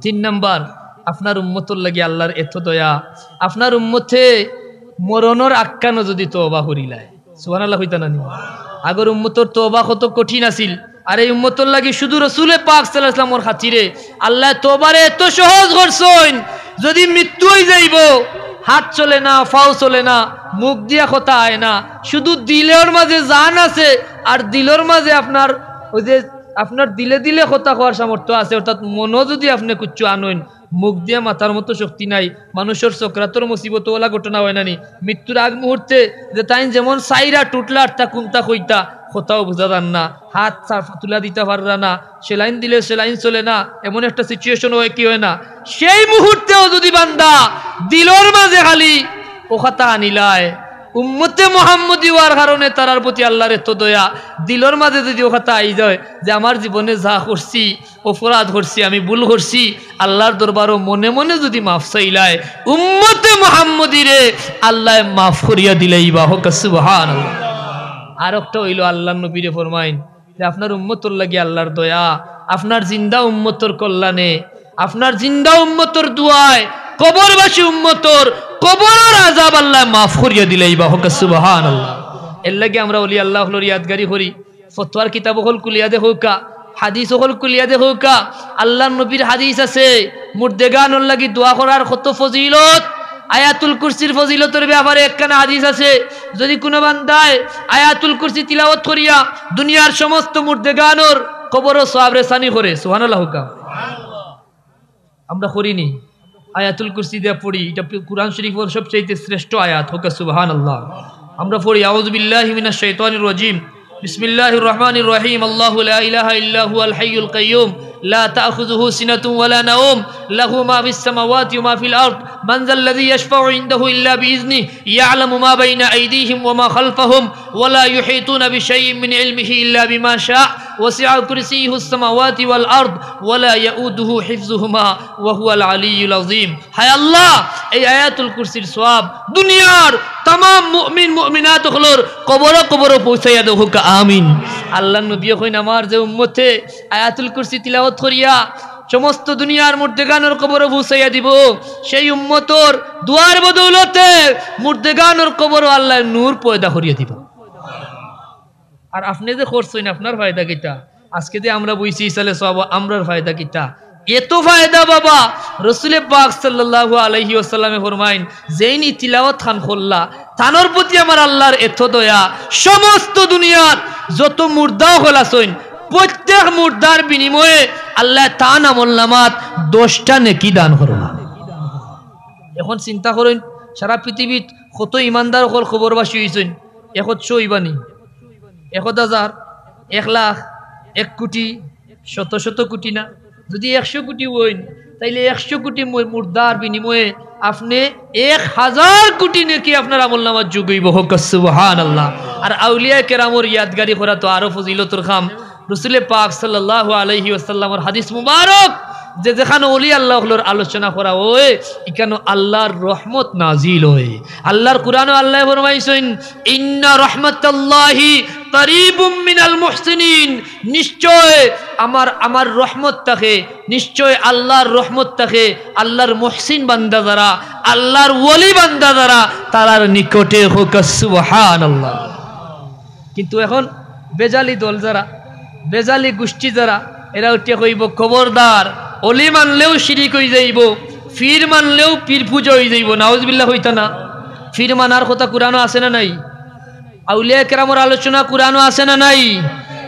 তিন নাম্বার, আপনার উম্মতর লাগি আল্লাহর এত দয়া, আপনার উম্মতে মরণর আগ খানো যুদি তওবা করিলায়, সুবহানাল্লাহ কইতা না নি? আগর উম্মতর তওবা কত কঠিন আছিল, আর এই উম্মতর লাগি শুধু রসুলে পাক সাল্লাল্লাহু আলাইহি ওয়াসাল্লামর খাতিরে আল্লায় তওবারে এত সহজ করছইন, যুদি মৃত্যু অইযাইবো, হাত চলে না, পাও চলে না, মুখ দিয়া কথা আয় না, শুধু দিলর মাঝে জান আছে, আর দিলর মাঝে আপনার ওই যে আপনার দিলে দিলে কথা কওয়ার সামর্থ্য আছে, অর্থাৎ মনো যুদি আপনে কুচ্ছু আনইন, মুখ দিয়া মাতার মতো শক্তি নাই। মানুষর সকরাতর মুসিবত অলা ঘটনা অয় না নি? মৃত্যুর আগ মুহূর্তে যে তাইন যেমন সাইরা টুটলা, আর তা কুনতা কইতা, কথাও বুঝা যার না, হাত সাফ তুলা দিতা পাররা না, সেলাইন দিলে সেলাইন চলে না, এমন একটা situation অয় কি অয় না? সেই মুহূর্তেও যুদি বান্দা দিলর মাঝে খালি ও কথা আনিলায়, উম্মতে মুহাম্মদী অওয়ার কারণে তারার প্রতি আল্লাহর এত দয়া, দিলর মাঝে যুদি ও কথা আই যায় যে আমার জীবনে যা করছি, অপরাধ করছি, আমি ভুল করছি, আল্লাহর দরবারো মনে মনে যুদি মাফ চাইলায়, উম্মতে মুহাম্মদীরে আল্লায় মাফ করিয়া দিলাইবা। হক্কা সুবহানাল্লাহ। আর একটা অইলো আল্লাহর নবীরে ফরমাইন যে আপনার উম্মতর লাগি আল্লাহর দয়া, আপনার জিন্দা উম্মতর কল্যাণে, আপনার জিন্দা উম্মতর দোয়ায় কবরবাসী উম্মতর কবরর আযাব আল্লায় মাফ করিয়া দিলাইবা। হক্কা সুবহানাল্লাহ। এর লাগি আমরা অলি আল্লাহ অকলর ইয়াদগারি করি। ফতোয়ার কিতাব অকল খুলিয়া দেখউক্কা, হাদিস অকল খুলিয়া দেখউক্কা। আল্লাহর নবীর হাদিস আছে, মুর্দেগানর লাগি দোয়া করার কত ফজিলত। আয়াতুল কুরসির ফজিলতর ব্যাপারে একখানা হাদিস আছে, যুদি কুনু বান্দায় আয়াতুল কুরসি তিলাওয়াত করিয়া দুনিয়ার সমস্ত মুর্দেগানর কবরো সওয়াব রেসানি করে, সুবহানাল্লাহ কউক্কা। আমরা করি নি? আয়াতুল কুরসি দিয়া পড়ি, ইটা পি-, কুরআন শরীফর সবচাইতে শ্রেষ্ঠ আয়াত, হক্কা সুবহানাল্লাহ। আমরা পড়ি, আউযু বিল্লাহি মিনাশ শাইতানির রাজিম, বিসমিল্লাহির রহমানির রহিম, আল্লাহু লা ইলাহা ইল্লা হুয়াল হাইয়ুল কাইয়্যুম, لا تأخذه سنة ولا نوم، له ما في السماوات وما في الأرض، من ذا الذي يشفع عنده إلا بإذنه، يعلم ما بين أيديهم وما خلفهم، ولا يحيطون بشيء من علمه إلا بما شاء، وسع كرسيه السماوات والأرض، ولا يؤوده حفظهما، وهو العلي العظيم. হায় আল্লাহ, এই আয়াতুল কুরসির সওয়াব দুনিয়ার তামাম মুমিন মুমিনাত অকলর কবরো কবরো পৌঁছাইয়া দেও, কউক্কা আমিন। আল্লাহর নবীয়ে কইন, আমার যে উম্মতে আয়াতুল কুরসি তিলাওয়াত করিয়া সমস্ত দুনিয়ার মুর্দেগানর কবরো পৌঁছাইয়া দিবো, সেই উম্মতর দোয়ার বদৌলতে মুর্দেগানর কবরো আল্লায় নূর পয়দা করিয়া দিবা। আর আপনে যে করছইন, আপনার ফায়দা কিতা? আজকে যে আমরা বইছি ইসালে সওয়াব, আমরার ফায়দা কিতা? এত ফায়দা বাবা। রসুলে পাক সাল্লাল্লাহু আলাইহি ওয়াসাল্লামে ফরমাইন, যেইন ই তিলাওয়াত খান করলা, তানর প্রতি আমার আল্লাহর এত দয়া, সমস্ত দুনিয়ার যত মুর্দা অকল আছইন, প্রত্যেক মুর্দার বিনিময়ে আল্লায় তান আমল নামাত দশটা নেকি দান করবা। এখন চিন্তা করইন, সারা পৃথিবীত কত ইমানদার অকল কবরবাসী অইছইন, একশো অইবা নি? এক হাজার, এক লাখ, এক কোটি, শত শত কোটি না? যদি একশো কোটি অইন, তাইলে একশো কোটি মু-, মুর্দার বিনিময়ে আপনে এক হাজার কোটি নেকি আপনার আমল নামাত যোগ অইবো। কউক্কা সুবহানাল্লাহ। আর আউলিয়া কেরামর ইয়াদগারি করা তো আরো ফজিলতর কাম। রসুলে পাক সাল্লাল্লাহু আলাইহি ওয়াসাল্লামর হাদিস মুবারক, যে যেখানো অলি আল্লাহ অকলর আলোচনা করা অয়, ইখানো আল্লাহর রহমত নাজিল অয়। আল্লাহর কুরআনো আল্লায় ফরমাইছইন, ইন্না রহমাতাল্লাহি কারীবুম মিনাল মুহসিনিন, নিশ্চয় আমার, আমার রহমত থাকে, নিশ্চয় আল্লাহর রহমত থাকে আল্লাহর মুহসিন বান্দা যারা, আল্লাহর ওলি বান্দা যারা, তারার নিকটে। কউক্কা সুবহানাল্লাহ। কিন্তু এখন বেজালি দল যারা, বেজালি গোষ্ঠী যারা, এরা উঠিয়া কইবো, খবরদার, অলি মানলেও শিরিক অইযাইবো, পীর মানলেও পীর পূজা অইযাইবো। নাউজুবিল্লাহ কইতা না? পীর মানার কথা কুরআনো আছে না নাই? আউলিয়া কেরামর আলোচনা কুরআনো আছে না নাই?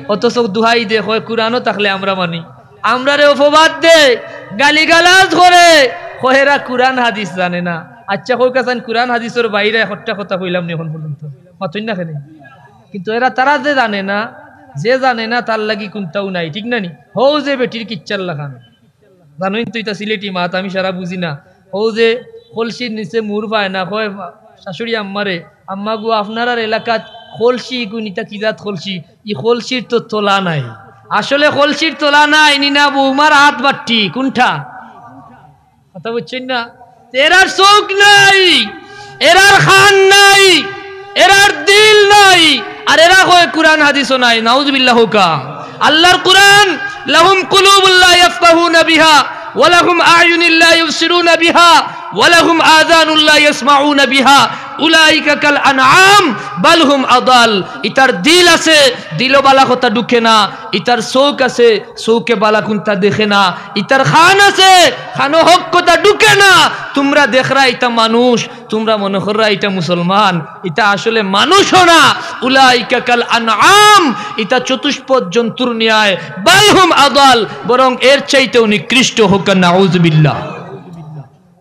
অথচ দুহাই দে, কয় কুরআনো থাকলে আমরা মানি। আমরারে অপবাদ দে, গালিগালাজ করে, কয় এরা কুরআন হাদিস জানে না। আচ্ছা, কউক্কা চাইন, কুরআন হাদিসর বাইরে একটা কথা কইলাম নি এখন পর্যন্ত? মাতইন না কেনে? কিন্তু এরা, তারা যে জানে না, যে জানে না তার লাগি কুন্তাও নাই, ঠিক না নি? হউ যে বেটির কিচ্ছার লাখান। জানইন তো ইতা সিলেটি মাত, আমি সারা বুঝি না। হউ যে কলসির নিচে মুর পায় না, কয় শাশুড়ি আম্মারে, আম্মা গো, আপনারার এলাকাত কলসি গুন, ইতা কি জাত কলসি? ই কলসির তো তলা নাই। আসলে কলসির তলা নাই, নি না বৌমার আত বাট্টি, কুনটা? কথা বুঝছইন না? এরার চউখ নাই, এরার কান নাই, এরার দিল নাই, আর এরা কয় কুরআন হাদিসও নাই। নাউজুবিল্লাহ কউক্কা। আল্লাহর কুরআন, লাহুম কুলুবুল লা ইয়াফকাহুনা বিহা, ওয়া লাহুম আ'য়ুনুল লা ইউবসিরুনা বিহা, ওয়া লাহুম আযানুল লা ইয়াসমাউনা বিহা, উলাইকা কাল আনআম, বাল হুম আদাল। ইতার দিল আছে, দিলো বালা কথা ঢুকে না, ইতার চউখ আছে, চউখে বালা কুন্তা দেখে না, ইতার কান আছে, কানো হক কথা ঢুকে না। তুমরা দেখরা ইতা মানুষ, তুমরা মনো কররা ইতা মুসলমান, ইতা আসলে মানুষও না। উলাইকা কাল আনআম, ইতা চতুষ্পদ জন্তুর ন্যায়। বাল হুম আদাল, বরং এর চাইতেও নিকৃষ্ট। কউক্কা নাউজুবিল্লাহ।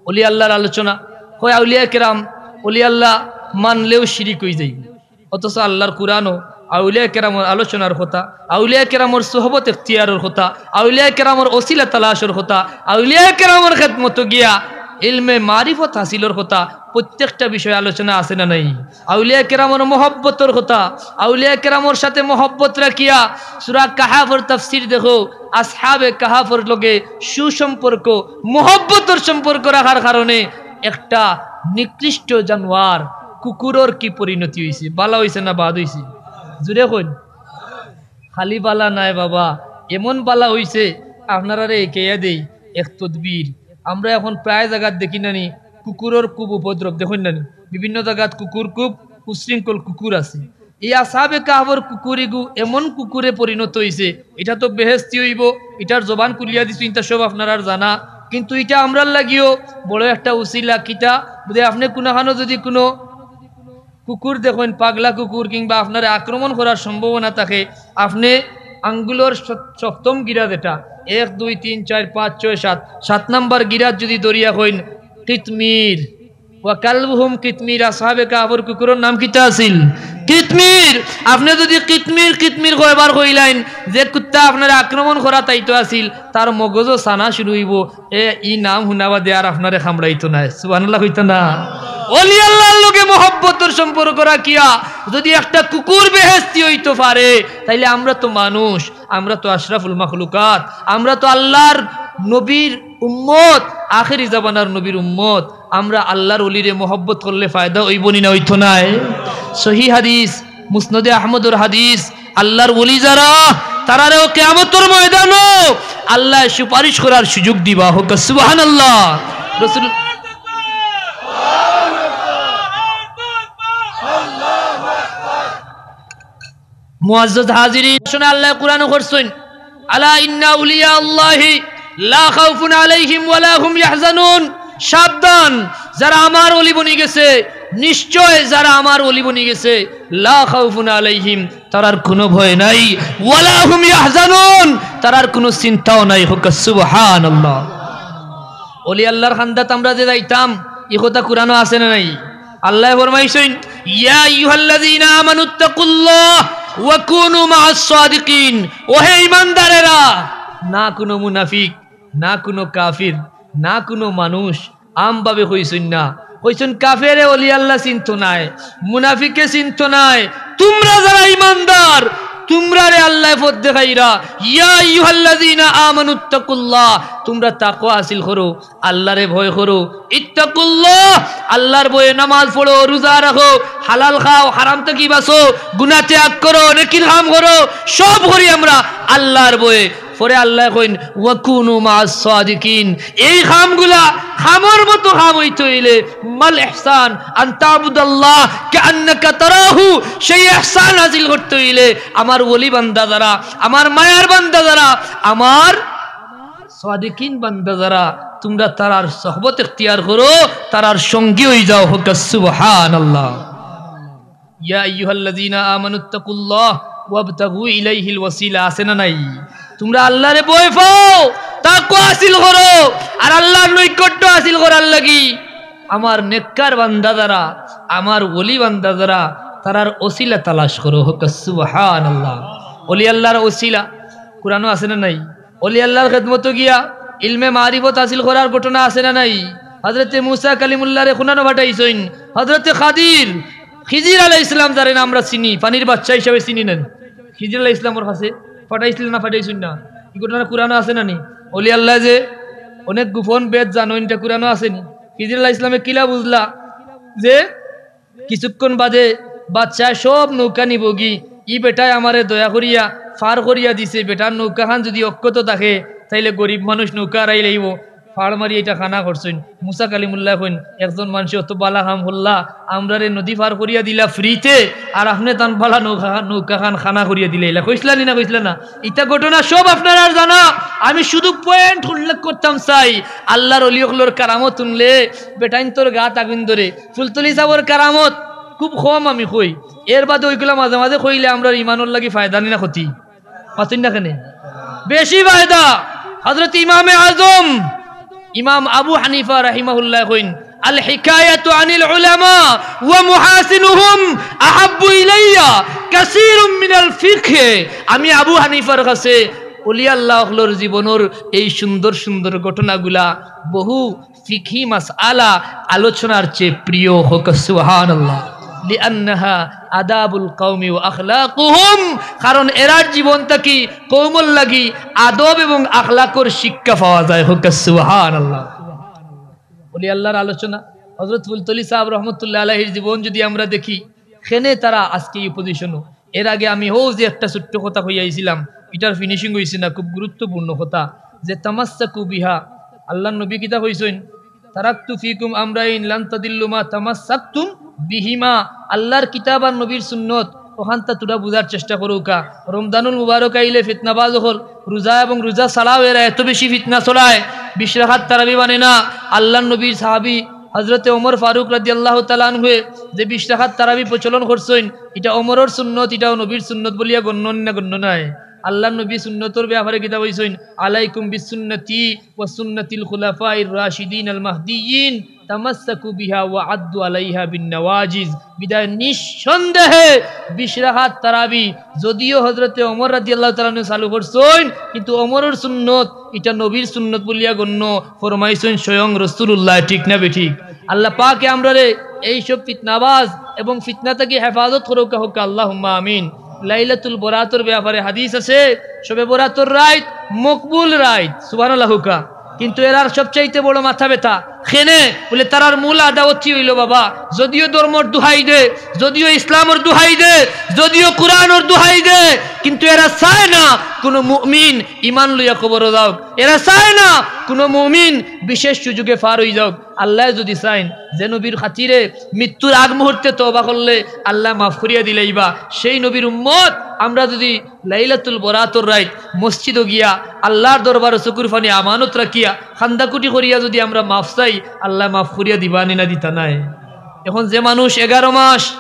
অলি আল্লাহর আলোচনা, কয় আউলিয়া কেরাম, অলি আল্লাহ মানলেও শিরিক অইযাইবো। অথচ আল্লাহর কুরআনো আউলিয়া কেরামর আলোচনার কথা, আউলিয়া কেরামর সোহবত এখতিয়ারর কথা, আউলিয়া কেরামর ওসিলা তালাশর কথা, আউলিয়া কেরামর খেদমতো গিয়া ইলমে মারিফত হাসিলর কথা, প্রত্যেকটা বিষয়ে আলোচনা আছে না নাই? আউলিয়া কেরামর মহব্বতর কথা, আউলিয়া কেরামর সাথে মহব্বত রাখিয়া সূরা কাহাফর তাফসীর দেখো, আসহাবে কাহাফর লগে সুসম্পর্ক, মহব্বতর সম্পর্ক রাখার কারণে একটা নিকৃষ্ট জানোয়ার কুকুরর কি পরিণতি অইছে? বালা অইছে না বাদ অইছে? জুরে কইন। খালি বালা নায় বাবা, এমন বালা অইছে। আপনারারে একেইয়া দেই এক তদবির। আমরা এখন প্রায় জাগাত দেখি না নি, কুকুরর খুব উপদ্রব, দেখইন না নি? বিভিন্ন জাগাত কুকুর, খুব উশৃঙ্খল কুকুর আছে। ই আসহাবে কাহাফর কুকুর ইগু এমন কুকুরে পরিণত অইছে, ইটা তো বেহেস্তি অইবো, ইটার জবান খুলিয়া দিছইন, ইতা সব আপনারার জানা। কিন্তু ইটা আমরার লাগিও বড় একটা উসিলা। কিতা? যদি আপনে কুনুখানো যদি কুনু কুকুর দেখইন, পাগলা কুকুর, কিংবা আপনারে আক্রমণ করার সম্ভাবনা থাকে, আপনে আঙ্গুলর স-, সপ্তম গিরা যেটা, এক, দুই, তিন, চাইর, পাঁচ, ছয়, সাত, সাত নাম্বার গিরাত যদি ধরিয়া কইন, "কিতমির, ওয়া কালবুহুম কিতমির, আসহাবে কাহফর কুকুরর নাম কিতা আছিল? কিতমির। আপনে যুদি কিতমির, কিতমির কয়বার কইলাইন, যে কুত্তা আপনারে আক্রমণ করাত আইতো আছিল, তার মগজো ছানা শুরু অইবো, এ, ই নাম হুনা বাদে আর আপনারে কামড়াইতো নায়। সুবহানাল্লাহ কইতা না? অলি আল্লাহর লগে মহব্বতর সম্পর্ক রাখিয়া যুদি একটা কুকুর বেহেশতি অইতো পারে, তাইলে আমরা তো মানুষ, আমরা তো আশরাফুল মাখলুকাত, আমরা তো আল্লাহর নবীর উম্মত, আখেরি জামানার নবীর উম্মত, আমরা আল্লাহর অলিরে মহব্বত করলে ফায়দা অইবো নি না অইতো নায়? সহি হাদিস, মুসনাদে আহমদর হাদিস, আল্লাহর অলি যারা, তারারেও কিয়ামতর ময়দানো আল্লায় সুপারিশ করার সুযোগ দিবা। হোক সুবহানাল্লাহ। রসুল মুআজ্জাজ হাজিরিন, শুনে আল্লায় কোরআনো করছইন, "আলা ইন্না আউলিয়া আল্লাহি লা খাউফুন আলাইহিম ওয়া লা হুম ইয়াহজানুন।" সাবধান, যারা আমার অলি বনি গেছে, নিশ্চয় যারা আমার অলি বনি গেছে, লা খাউফুন আলাইহিম, তারার কুনু ভয় নাই, ওয়া লা হুম ইয়াহজানুন, তারার কুনু চিন্তাও নাই। হোক সুবহানাল্লাহ। অলি আল্লাহর খান্দাত আমরা যে যাইতাম, ই কথা কোরআনো আছে না নাই? আল্লায় ফরমাইছইন, "ইয়া আইয়ুহাল্লাযীনা আমানুত্তাকুল্লাহ ওয়া কুনু মাআস সাদিকিন।" ওহে ঈমানদারেরা, না কুনু মুনাফিক, না কুনু কাফির, না কুনু মানুষ, আমভাবে কইছইন না। কইছইন, "কাফেরে অলি আল্লাহ চিনতো নায়, মুনাফিকে চিনতো নায়, তুমরা যারা ঈমানদার, তুমরারে আল্লায় পথ দেখাইরা।" ইয়া আইয়ুহাল্লাযীনা আমানুত্তাকুল্লাহ, তুমরা তাকওয়া হাসিল করো, আল্লাহরে ভয় করো। ইত্তাকুল্লাহ, আল্লাহর ভয়ে নামাজ পড়ো, রোজা রাখো, হালাল খাও, হারাম থাকি বাঁচো, গুনাহ ত্যাগ করো, নেকির কাম করো, সব করি আমরা আল্লাহর ভয়ে। পরে আল্লায় কইন, "ওয়া কুনু মাআস সাদিকিন।" এই কামগুলা কামর মতো কাম অইতে অইলে, মাল ইহসান আন তা'বুদাল্লাহ কাআন্নাকা তারাহু, সেই ইহসান হাসিল করতে অইলে আমার ওলি বান্দা যারা, আমার মায়ার বান্দা যারা, আমার সাদিকিন বান্দা যারা, তুমরা তারার সোহবত এখতিয়ার করো, তারার সঙ্গী অই যাও। হোক সুবহানাল্লাহ। ইয়া আইয়ুহাল্লাযীনা আমানুত্তাকুল্লাহ ওয়াবতাগু ইলাইহিল ওয়াসিলা, আছে না নাই? তুমরা আল্লাহরে ভয় পাও, তাকওয়া হাসিল করো, আর আল্লাহর নৈকট্য হাসিল করার লাগি আমার নেককার বান্দা যারা, আমার ওলি বান্দা যারা, তারার ওসিলা তালাশ করো। হোক সুবহানাল্লাহ। ওলি আল্লাহর ওসিলা কোরআনো আছে না নাই? ওলি আল্লাহর খেদমতো গিয়া ইলমে মারিফত হাসিল করার ঘটনা আছে না নাই? হযরতে মুসা কালিমুল্লাহরে কুনানো পাঠাইছইন, হযরতে খাদির, খিজির আলাইহিস সালাম যারে না আমরা চিনি, পানির বাদশা হিসাবে চিনি না নি? খিজির আলাইহিস সালামর কাছে পাঠাইছিলা না পাঠাইছইন না? ই ঘটনা কোরআনো আছে না নি? ওলি আল্লাহ যে অনেক গোপন ভেদ জানইন, ইটা কোরআনো আছে নি? খিজির আলাইহিস সালামে কিলা বুঝলা যে কিছুক্ষণ বাদে বাদশায় সব নৌকা নিবোগি, ই বেটায় আমারে দয়া করিয়া ফার করিয়া দিছে, বেটার নৌকাখান যুদি অক্ষত থাকে, তাইলে গরিব মানুষ নৌকা হারাইলাইবো। ফাড় মারি ইটা কানা করছইন। মুসা কালিমুল্লায় কইন, "একজন মানষে অত বালা কাম করলা, আমরারে নদী ফার করিয়া দিলা ফ্রিতে, আর আপনে তান বালা নৌকা, নৌকাখান কানা করিয়া দিলাইলা।" কইছলা নি না, কইছলা না? ইতা ঘটনা সব আপনারার জানা। আমি শুধু point উল্লেখ করতাম চাই, আল্লাহর ওলি অকলর কারামত হুনলে বেটাইন্তর গাত আগুন ধরে। ফুলতলি সাবর কারামত খুব কম আমি কই, এর বাদে ওইগুলা মাঝে মাঝে কইলে আমরার ইমানর লাগি ফায়দা নি না ক্ষতি? মাতইন না কেনে? বেশি ফায়দা। হযরত ইমামে আজম ইমাম আবু হানিফা রাহিমাহুল্লাহ কইন, "আল হিকায়াতু আনিল উলামা ওয়া মুহাসিনুহুম আহাব্বু ইলাইয়া কাসীরুম মিনাল ফিকহ।" আমি আবু হানিফার কাছে ওলি আল্লাহ অকলর জীবনর এই সুন্দর সুন্দর ঘটনাগুলা বহু ফিকহি মাসআলা আলোচনার চেয়ে প্রিয়। হোক সুবহানাল্লাহ। লিআন্নাহা আদাবুল কওমি ওয়া আখলাকুহুম, কারণ এরার জীবন থাকি কওমর লাগি আদব এবং আখলাকর শিক্ষা পাওয়া যায়। হোক সুবহানাল্লাহ। ওলি আল্লাহর আলোচনা, হযরত ফুলতলি সাহেব রহমতুল্লাহ আলাইহির জীবন যদি আমরা দেখি, কেনে তারা আজকে এই পজিশনো। এর আগে আমি হউ যে একটা ছোট্ট কথা কইয়া আইছিলাম, ইটার finishing অইছে না, খুব গুরুত্বপূর্ণ কথা, যে তামাসসাকু বিহা। আল্লাহর নবী কিতা কইছইন? "তারাকতু ফিকুম আমরাইন লান তাদিল্লু মা তামাসসাকতুম বিহিমা।" আল্লাহর কিতাব আর নবীর সুন্নত, ওখানটা তোরা বুঝার চেষ্টা করুকা। রমজানুল মুবারক আইলে ফিতনাবাজ অকল, রোজা এবং রোজা ছাড়াও এরা এত বেশি ফিতনা ছড়ায়, বিশ রাকাত তারাবি মানে না। আল্লাহর নবীর সাহাবী হযরতে ওমর ফারুক রাদিয়াল্লাহু তাআলা আনহুয়ে যে বিশ রাকাত তারাবি প্রচলন করছইন, ইটা ওমরর সুন্নত, ইটাও নবীর সুন্নত বলিয়া গণ্য না, গণ্য নায়। আল্লাহর নবী সুন্নতর ব্যাপারে কিতা কইছইন? "আলাইকুম বিসুন্নতি ওয়া সুন্নাতিল খুলাফাইর রাশিদিন আল মাহদিয়িন, তামাসসাকু বিহা ওয়া আদ্দু আলাইহা বিন নাওয়াজিজ। বিদায় নিঃসন্দেহে বিশ রাকাত তারাবি যদিও হযরতে ওমর রাদিয়াল্লাহু তাআলা আনহু চালু করছইন, কিন্তু ওমরর সুন্নত, ইটা নবীর সুন্নত বলিয়া গণ্য ফরমাইছইন স্বয়ং রাসূলুল্লাহ, ঠিক না বেঠিক? আল্লাহ পাকে আমরারে এইসব ফিতনাবাজ এবং ফিতনা থাকি হেফাজত করউক্কা, কউক্কা আল্লাহুম্মা আমিন। লাইলাতুল বরাতর ব্যাপারে হাদিস আছে, শবে বরাতর রাইত মকবুল রাইত, সুবহানাল্লাহ কউক্কা। কিন্তু এরার সবচাইতে বড় মাথা ব্যথা কেনে বুলে, তারার মূল আদাওয়াতি অইলো বাবা, যদিও ধর্মর দুহাই দে, যদিও ইসলামর দুহাই দে, যদিও কুরআনর দুহাই দে, কিন্তু এরা চায় না কুনু মুমিন ইমান লইয়া কবরো যাউক, এরা চায় না কুনু মুমিন বিশেষ সুযোগে ফার অই যাউক। আল্লায় যুদি চাইন যে নবীর খাতিরে মৃত্যুর আগ মুহূর্তে তওবা করলে আল্লায় মাফ করিয়া দিলাইবা, সেই নবীর উম্মত আমরা যুদি লাইলাতুল বরাতর রাইত মসজিদো গিয়া আল্লার দরবারো চকুর পানি আমানত রাখিয়া কান্দাকুটি করিয়া যুদি আমরা মাফ চাই, আল্লায় মাফ করিয়া দিবা নি না দিতা নায়? এখন যে মানুষ এগারো মাস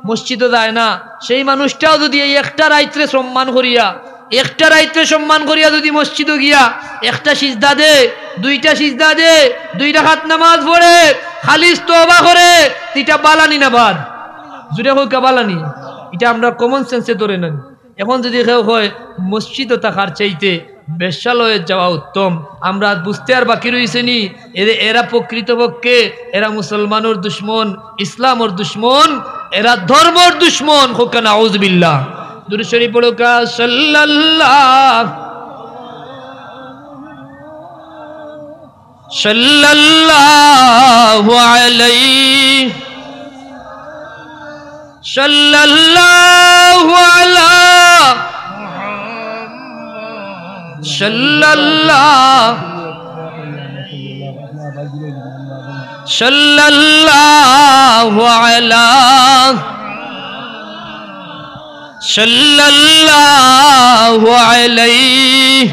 মসজিদো যায় না, সেই মানুষটাও যুদি এই একটা রাইতরে সম্মান করিয়া, একটা রাইতরে সম্মান করিয়া যুদি মসজিদো গিয়া একটা সিজদা দে, দুইটা সিজদা দে, দুই রাকাত নামাজ পড়ে, খালিস তওবা করে, ইটা বালা নি না বাদ? জুরে কউক্কা বালা নি? ইটা আমরা common sense এ ধরে নেন। এখন যুদি কেউ কয় মসজিদো থাকার চাইতে বেশ্যালয়ে যাওয়া উত্তম, আমরা বুঝতে আর বাকি রইছে নি, এরে-, এরা প্রকৃতপক্ষে এরা মুসলমানর দুশমন, ইসলামর দুশমন, এরা ধর্মর দুশমন। কউক্কা নাউজুবিল্লাহ। দুরূদ শরীফ পড়উক্কা, সাল্লাল্লাহ, সাল্লাল্লাহু আলাইহি, সাল্লাল্লাহু আলা, সাল্লাল্লাহ, সাল্লাল্লাহু আলা, সাল্লাল্লাহু আলাইহি।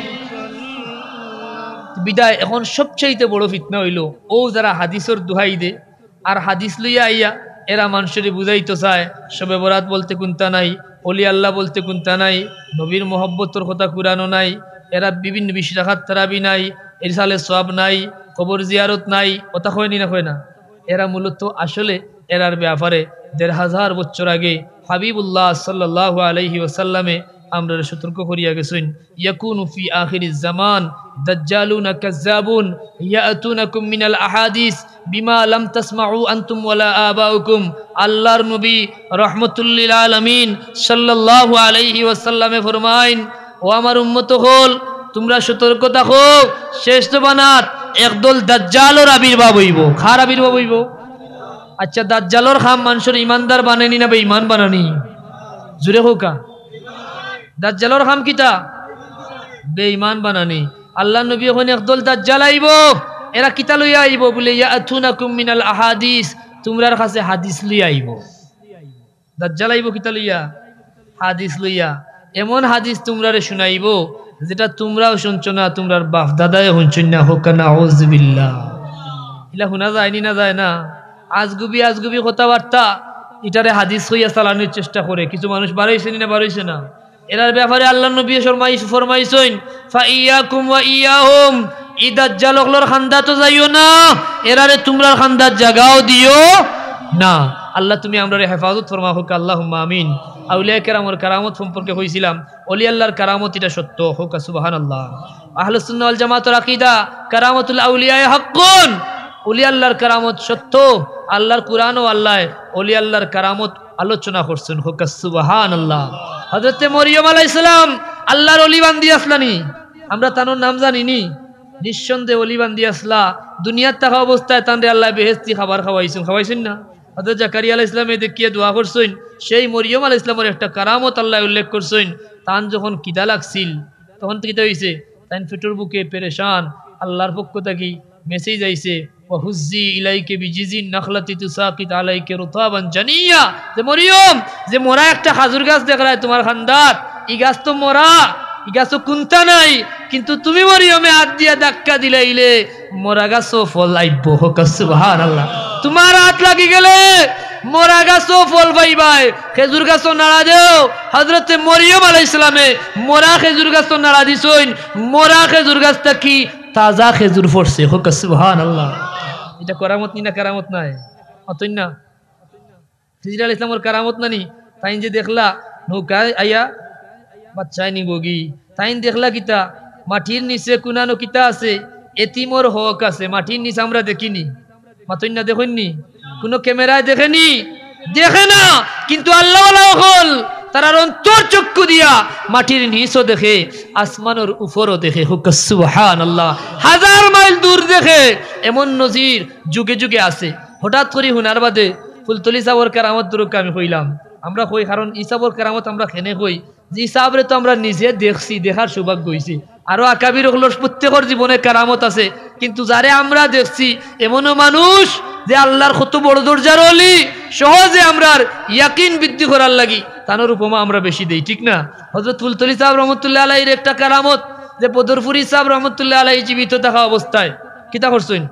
বিদায় এখন সবচাইতে বড় ফিতনা অইলো, অউ যারা হাদিসর দুহাই দে, আর হাদিস লইয়া আইয়া এরা মানষরে বুঝাইতো চায়, শবে বরাত বলতে কুন্তা নাই, অলি আল্লাহ বলতে কুন্তা নাই, নবীর মহব্বতর কথা কুরআনো নাই, এরা বিভিন্ন বিশ রাকাত তারাবি নাই, ইসালে সওয়াব নাই, কবর জিয়ারত নাই, অতা কয় নি না কয় না? এরা মূলত আসলে এরার ব্যাপারে দেড় হাজার বছর আগে হাবিবুল্লাহ সাল্লাল্লাহু আলাইহি ওয়াসাল্লামে আমরারে সতর্ক করিয়া গেছইন, ইয়াকুনু ফি আখিরিজ জামান দাজ্জালুনা কাজ্জাবুন ইয়াতুনাকুম মিনাল আহাদিস বিমা লাম তাসমাউ আনতুম ওয়ালা আবাউকুম। আল্লাহর নবী রহমতুল্লিল আলামিন সাল্লাল্লাহু আলাইহি ওয়াসাল্লামে ফরমাইন, "ও আমার উম্মত অকল, তুমরা সতর্ক থাকো, শেষ জমানাত একদল দাজ্জালর আবির্ভাব অইবো।" কার আবির্ভাব অইবো? আচ্ছা, দাজ্জালর কাম মানষরে ইমানদার বানানি না বেঈমান বানানি? জুরে কউক্কা। দাজ্জালর কাম কিতা? বেঈমান বানানি। আল্লাহর নবী কইন একদল দাজ্জাল আইবো, এরা কিতা লইয়া আইবো? বুলে, "ইয়াতুনাকুম মিনাল আহাদিস", তুমরার কাছে হাদিস লইয়া আইবো। দাজ্জাল আইবো কিতা লইয়া? হাদিস লইয়া। এমন হাদিস তুমরারে শুনাইবো, যেটা তুমরাও শুনছো না, তুমরার বাফ দাদায়ও শুনছইন না। কউক্কা নাউজুবিল্লাহ। ইলা হুনা যায় নি না যায় না? আজগুবি আজগুবি কথাবার্তা, ইটারে হাদিস কইয়া চালানির চেষ্টা করে। কিছু মানুষ বারইছে নি না বারইছে না? এরার ব্যাপারে আল্লাহর নবী ফরমাই-, ফরমাইছইন, "ফাইয়াকুম ওয়া ইয়াহুম।" ই দাজ্জাল অকলর কান্দাত যাইও না, এরারে তুমরার কান্দাত জাগাও দিও না। আল্লাহ, তুমি আমরারে হেফাজত ফরমাও, কউক্কা আল্লাহুম্মা আমিন। আউলিয়া কেরামর কারামত সম্পর্কে কইছিলাম, অলি আল্লাহর কারামত ইটা সত্য, কউক্কা সুবহানাল্লাহ। আহলুস সুন্নাহ ওয়াল জামাতর আকীদা, কারামাতুল আউলিয়া হাক্কুন, অলি আল্লাহর কারামত সত্য। আল্লাহর কুরআনো আল্লায় অলি আল্লাহর কারামত আলোচনা করছইন, কউক্কা সুবহানাল্লাহ। হযরতে মরিয়ম আলাইহিস সালাম আল্লাহর অলি বান্দি আছলা নি? আমরা তানর নাম জানি নি? নিঃসন্দেহে অলি বান্দি আছলা। দুনিয়াত থাকা অবস্থায় তানরে আল্লায় বেহেশতি খাবার খাওয়াইছইন, খাওয়াইছইন না? হযরত জাকারিয়া আলাইহিস সালামে দেখিয়া দোয়া করছইন, সেই মরিয়ম আলাইহিস সালামর একটা কারামত আল্লায় উল্লেখ করছইন। তান যখন খিদা লাগছিল, তখন তো কিতা অইছে? তাইন পেটর ভুকে পেরেশান, আল্লাহর পক্ষ থাকি message আইছে, "ওয়া হুজ্জি ইলাইকি বিজিজিন নাখলাতি তুসাকিত আলাইকি রুতাবান জানিয়া।" যে মরিয়ম, যে মরা একটা খাজুর গাছ দেখরায় তুমার কান্দাত, ই গাছ তো মরা, ই গাছো কুন্তা নাই, কিন্তু তুমি মরিয়মে আত দিয়া ধাক্কা দিলাইলে মরা গাছো ফল আইবো। কউক্কা সুবহানাল্লাহ। তুমার আত লাগি গেলে মরা গাছো ফল পাইবায়। খেজুর গাছো নাড়া দেও। হযরতে মরিয়ম আলাইহিস সালামে মরা খেজুর গাছো নাড়া দিছইন, মরা খেজুর গাছ থাকি তাজা খেজুর ফড়ছে। কউক্কা সুবহানাল্লাহ। ইটা করামত নি না, করামত নায়? মাতইন না। খিজির আলাইহিস সালামর করামত না নি? তাইন যে দেখলা নৌকায় আইয়া বাচ্চায় নিবগি, তাইন দেখলা কিতা? মাটির নিচে কুনানো কিতা আছে? এতিমর হক আছে। মাটির নিচে আমরা দেখিনি, মাতইন না, দেখইন নি? কুনু ক্যামেরায় দেখেনি? দেখে না। কিন্তু আল্লাহওয়ালা অকল তারার অন্তর চক্ষু দিয়া মাটির নিচও দেখে, আসমানর উপরও দেখে। কউক্কা সুবহানাল্লাহ। হাজার মাইল দূর দেখে। এমন নজির যুগে যুগে আছে। হঠাৎ করি হুনার বাদে ফুলতলি সাবর কেরামত দুরুক্কা আমি কইলাম। আমরা কই, কারণ ই সাবর কেরামত আমরা কেনে কই, যে ই সাবরে তো আমরা নিজে দেখছি, দেখার সৌভাগ্য অইছে। আরো আকাবির অকলর প্রত্যেকর জীবনে কেরামত আছে, কিন্তু যারে আমরা দেখছি, এমনও মানুষ যে আল্লাহর কত বড় দরজার অলি, সহজে আমরার ইয়াকিন বৃদ্ধি করার লাগি তানর উপমা আমরা বেশি দেই, ঠিক না? হযরত ফুলতলি সাব রহমতুল্লাহ আলাইহির একটা কেরামত, যে বদরপুরি সাব রহমতুল্লাহ আলাইহি জীবিত থাকা অবস্থায় কিতা করছইন?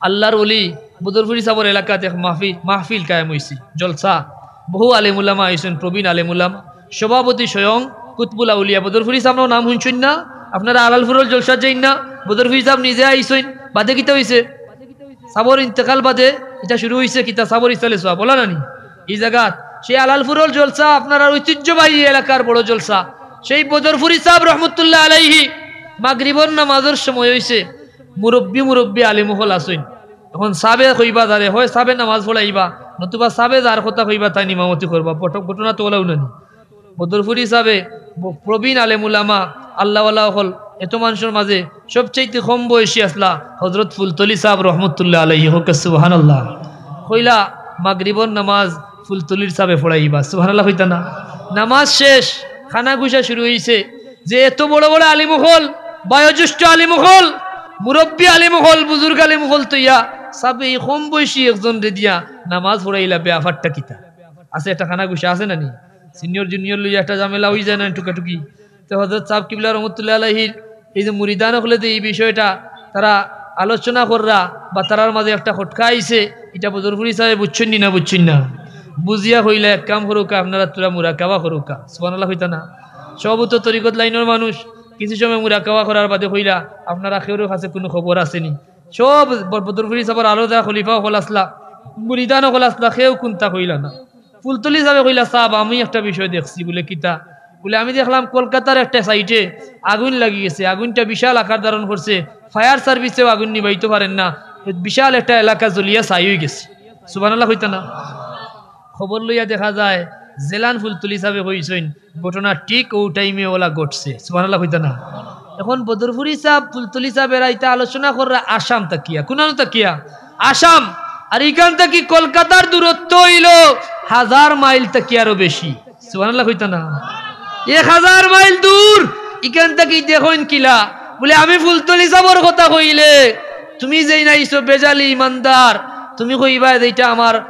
আল্লাহর ওলি বদরপুরি সাবর এলাকাত এক মাহফিল, মাহফিল কায়েম অইছে, জলসা। বহু আলেম উলামা আইছইন, প্রবীণ আলেম উলামা, সভাপতি স্বয়ং কুতবুল আউলিয়া। বদরপুরি সাবর নাম হুনছইন না আপনারা? আলালপুরর জলসাত যাইন না? বদরপুরি সাব নিজে আইছইন। বাদে কিতা অইছে? সাবর ইন্তেকাল বাদে ইটা শুরু অইছে কিতা? সাবর ইসালে সওয়াব, অলা না নি? ই জাগাত সেই আলালপুরর জলসা, আপনারার ঐতিহ্যবাহী এলাকার বড় জলসা, সেই বদরপুরি সাব রহমতুল্লাহ আলাইহি মাগরিবর নামাজর সময় অইছে, মুরব্বি মুরব্বি আলেম অকল আছইন। এখন সাবে কইবা যারে, হয় সাবে নামাজ পড়াইবা, নতুবা সাবে যার কথা কইবা তাইন ইমামতি করবা। পট-, ঘটনা তো অলাউ না নি? বদরপুরি সাবে ব-, প্রবীণ আলেম উলামা, আল্লাহওয়ালা অকল, এত মানষর মাঝে সবচাইতে কম বয়সী আছলা হযরত ফুলতলি সাব রহমতুল্লাহ আলাইহি। কউক্কা সুবহানাল্লাহ। কইলা, মাগরিবর নামাজ ফুলতলির সাবে পড়াইবা। সুবহানাল্লাহ কইতা না? নামাজ শেষ, কানাঘুষা শুরু অইছে। যে এত বড় বড় আলিম অকল, বয়োজ্যেষ্ঠ আলিম অকল, মুরব্বি আলিম অকল, বুজুর্গ আলিম অকল থইয়া সাবে ই কম বয়সী একজনরে দিয়া নামাজ পড়াইলা, ব্যাপারটা কিতা? আছে একটা কানাঘুষা, আছে না নি? সিনিয়র জুনিয়র লইয়া একটা ঝামেলা অই যায় না, টুকাটুকি? তো হযরত সাব কিবলা রহমতুল্লাহ আলাইহির এই যে মুরিদান অকলে যে ই বিষয়টা তারা আলোচনা কররা বা তারার মাঝে একটা খটকা আইছে, ইটা বদরপুরি সাবে বুঝছইন নি না বুঝছইন না? বুঝিয়া কইলা, এক কাম করউক্কা, আপনারা থুড়া মুরাকাবা করউক্কা। সুবহানাল্লাহ কইতা না? সব তো তরিকত লাইনর মানুষ, কিছু সময় মুরাকাবা করার বাদে কইলা, আপনারা কেউর কাছে কুনু খবর আছে নি? সব ব-, বদরপুরি সাবর আরো যারা খলিফা অকল আছলা, মুরিদান অকল আছলা, কেউ কুন্তা কইলা না। ফুলতলি সাবে কইলা, "সাব, আমি একটা বিষয় দেখছি।" বুলে, "কিতা?" বুলে, "আমি দেখলাম কলকাতার একটা সাইটে আগুন লাগি গেছে, আগুনটা বিশাল আকার ধারণ করছে, ফায়ার সার্ভিসেও আগুন নিবাইতো পারের না, বিশাল একটা এলাকা জ্বলিয়া ছাই অই গেছে।" সুবহানাল্লাহ কইতা না? খবর লইয়া দেখা যায়, যেলান ফুলতলি সাবে কইছইন, ঘটনা ঠিক অউ টাইমে অলা ঘটছে। সুবহানাল্লাহ কইতা না? এখন বদরপুরি সাব, ফুলতলি সাব এরা ইতা আলোচনা কররা আসাম থাকিয়া, কুনানো থাকিয়া? আসাম। আর ইখান থাকি কলকাতার দূরত্ব অইলো হাজার মাইল থাকি আরো বেশি। সুবহানাল্লাহ কইতা না? এক হাজার মাইল দূর। ইখান থাকি দেখইন কিলা? বুলে, "আমি ফুলতলি সাবর কথা কইলে, তুমি যেইন আইছো বেজালি ইমানদার, তুমি কইবায় যেইটা আমার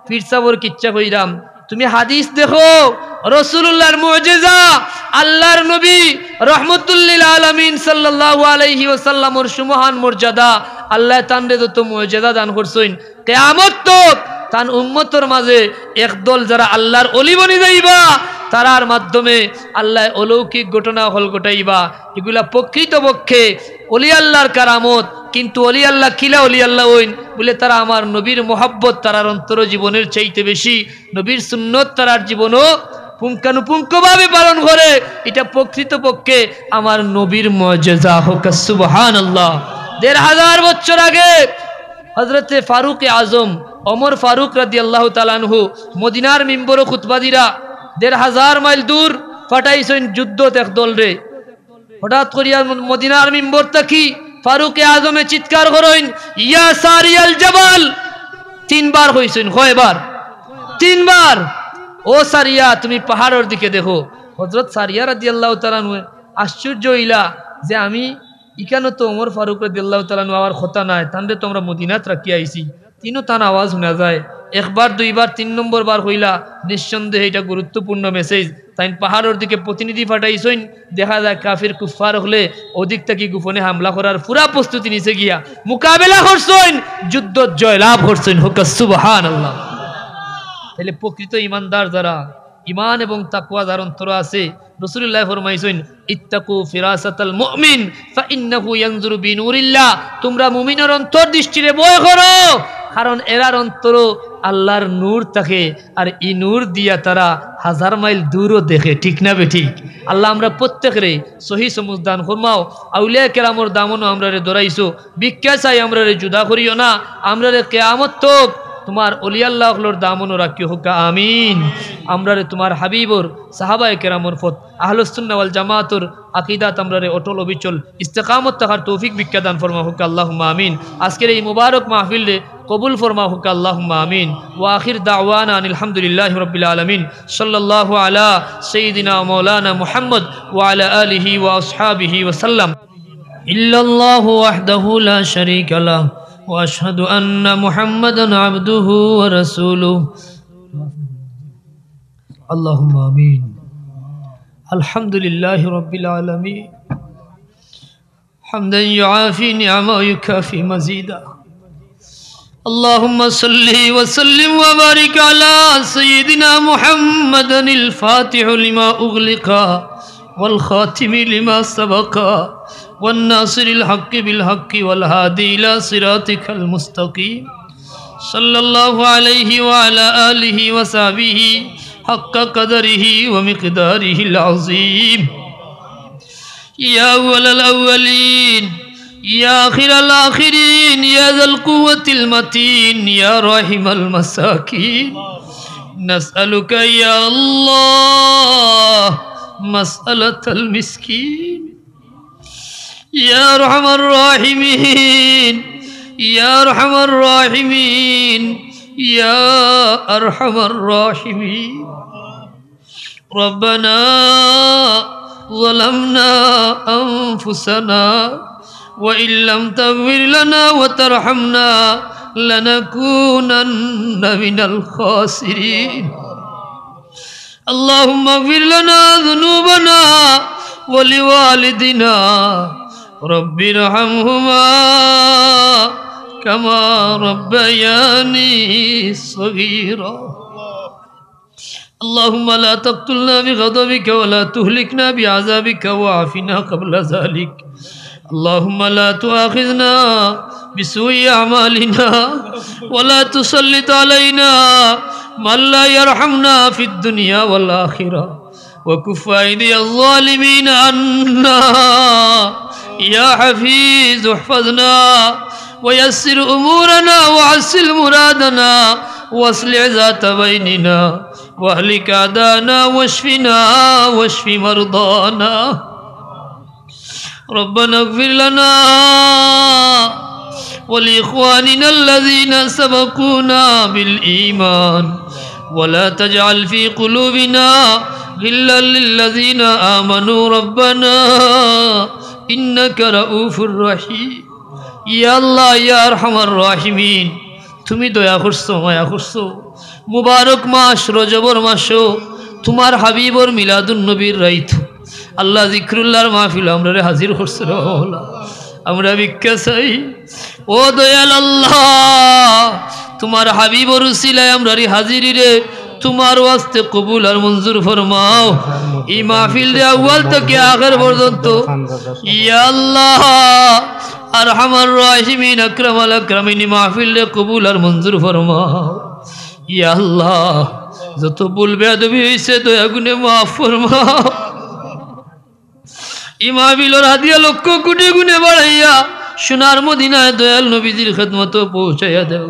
পীর সাবর কিচ্ছা কইরাম।" তুমি হাদিস দেখো, রাসূলুল্লাহর মুজিজা, আল্লাহর নবী রহমতুল্লিল আলামিন সাল্লাল্লাহু আলাইহি ওয়াসাল্লামর সুমহান মর্যাদা, আল্লায় তানরে যত মুজিজা দান করছইন, কিয়ামত তক তান উম্মতর মাঝে একদল যারা আল্লাহর অলি বনি যাইবা, তারার মাধ্যমে আল্লায় অলৌকিক ঘটনা অকল ঘটাইবা। ইগুলা প্রকৃতপক্ষে অলি আল্লাহর কারামত। কিন্তু অলি আল্লাহ কিলা অলি আল্লাহ অইন? বুলে, তারা আমার নবীর মহব্বত তারার অন্তর জীবনের চাইতে বেশি, নবীর সুন্নত তারার জীবনও পুঙ্খানুপুঙ্খভাবে পালন করে। ইটা প্রকৃতপক্ষে আমার নবীর মুজিজা। কউক্কা সুবহানাল্লাহ। দেড় হাজার বছর আগে হযরতে ফারুকে আজম ওমর ফারুক রাদিয়াল্লাহু তাআলা আনহু মদিনার মিম্বরো খুতবা দিরা, দেড় হাজার মাইল দূর পাঠাইছইন যুদ্ধত এক দলরে। হঠাৎ করিয়া ম-, মদিনার মিম্বর থাকি ফারুকে আজমে চিৎকার করইন, "ইয়া সারিয়াল জাবাল।" তিনবার কইছইন। কয়বার? তিনবার। "ও সারিয়া, তুমি পাহাড়র দিকে দেখো।" হযরত সারিয়া রাদিয়াল্লাহু তাআলা আনহু আশ্চর্য অইলা যে, "আমি ইখানো তো ওমর ফারুক রাদিয়াল্লাহু তাআলা আনহু আওয়ার কথা নায়, তানরে তো আমরা মদিনাত রাখিয়া আইছি।" তিনও তান আওয়াজ হুনা যায়। একবার, দুইবার, তিন নম্বর বার কইলা, নিঃসন্দেহে ইটা গুরুত্বপূর্ণ মেসেজ। তাইন পাহাড়র দিকে প্রতিনিধি পাঠাইছইন, দেখা যায় কাফির কুফফার অকলে ওদিক থাকি গোপনে হামলা করার পুরা প্রস্তুতি নিছে গিয়া, মোকাবেলা করছইন, যুদ্ধত জয়লাভ করছইন। কউক্কা সুবহানাল্লাহ। তাইলে প্রকৃত ইমানদার যারা, ইমান এবং তাকওয়া যার অন্তরো আছে, রাসূলুল্লায় ফরমাইছইন, "ইত্তাকু ফিরাসাতাল মুমিন, ফাইন্নাহু ইয়ানজুরু বিনুরিল্লাহ।" তুমরা মুমিনর অন্তর দৃষ্টিরে ভয় করো, কারণ এরার অন্তরো আল্লার নূর থাকে, আর ই নূর দিয়া তারা হাজার মাইল দূরও দেখে, ঠিক না বেঠিক? আল্লাহ আমরা প্রত্যেকরে সহি সমুজ দান ফরমাও। আউলিয়া কেরামর দামনো আমরারে ধরাইছো, ভিক্ষা চাই, আমরারে জুদা করিও না, আমরারে কিয়ামত তক তুমার অলি আল্লাহ অকলর দামনো রাখিও, কউক্কা আমিন। আমরারে তুমার হাবিবর, সাহাবায়ে কেরামর পথ, আহলুস সুন্নাহ ওয়াল জামাতর আকিদাত আমরারে অটল অবিচল ইস্তেকামত থাকার তৌফিক ভিক্ষা দান ফরমাও, কউক্কা আল্লাহুম্মা আমিন। আজকের এই মুবারক মাহফিলরে কবুল ফরমাও, কউক্কা আল্লাহুম্মা আমিন। ওয়া আখির দাওয়ানা আনিল হামদুলিল্লাহি রাব্বিল আলামিন। সাল্লাল্লাহু আলা সাইয়্যিদিনা মাওলানা মুহাম্মদ ওয়া আলা আলিহি ওয়া আসহাবিহি ওয়া সাল্লাম। إلا الله وحده لا شريك له، وأشهد أن محمدا عبده ورسوله. اللهم آمين. الحمد لله رب العالمين، حمدا يوافي نعمه ويكافئ مزيده. اللهم صل وسلم وبارك على سيدنا محمد الفاتح لما أغلق والخاتم لما سبق والناصر الحق بالحق والهادي إلى صراطك المستقيم، صلى الله عليه وعلى آله وصحبه حق قدره ومقداره العظيم. يا أول الأولين، يا آخر الآخرين، يا ذا القوة المتين، يا راحم المساكين، نسألك يا الله مسألة المسكين. يا أرحم الراحمين، يا أرحم الراحمين، يا أرحم الراحمين. ربنا ظلمنا أنفسنا وإن لم تغفر لنا وترحمنا لنكونن من الخاسرين. اللهم اغفر لنا ذنوبنا ولوالدينا رب ارحمهما كما ربياني صغيرا. اللهم لا تقتلنا بغضبك ولا تهلكنا بعذابك وعافنا قبل ذلك. اللهم لا تؤاخذنا بسوء أعمالنا ولا تسلط علينا من لا يرحمنا في الدنيا والآخرة. وكف أيدي الظالمين عنا يا حفيظ، احفظنا ويسر أمورنا وحصل مرادنا وأصلح ذات بيننا وأهلك أعداءنا واشفنا واشف مرضانا. ربنا اغفر لنا ولإخواننا الذين سبقونا بالإيمان ولا تجعل في قلوبنا غلا للذين آمنوا ربنا إنك رؤوف رحيم. ইয়া আল্লাহ, ইয়া আরহামার রাহিমিন, তুমি দয়া করছো, মায়া করছো। মুবারক মাস রজবর মাসো তুমার হাবিবর মিলাদুন নবীর রাইত, আল্লাহ জিক্রুল্লাহর মাহফিল আমরারে হাজির করছো রে মওলা। আমরা ভিক্ষা চাই, ও দয়াল আল্লাহ, তুমার হাবিবর উসিলায় আমরার ই হাজিরিরে তুমার ওয়াস্তে কবুল আর মঞ্জুর ফরমাও। ই মাহফিলরে আউয়াল থাকি আখের পর্যন্ত, ইয়া আল্লাহ, আরহামার রাহিমিন, আকরামাল আকরামিন, ই মাহফিলরে কবুল আর মঞ্জুর ফরমাও। ইয়া আল্লাহ, যত ভুল বেয়াদবি অইছে, দয়া গুণে মাফ ফরমাও। ই মাহফিলর হাদিয়া লক্ষ কোটি গুণে বাড়াইয়া সোনার মদিনায় দয়াল নবীজির খেদমতো পৌঁছাইয়া দেও।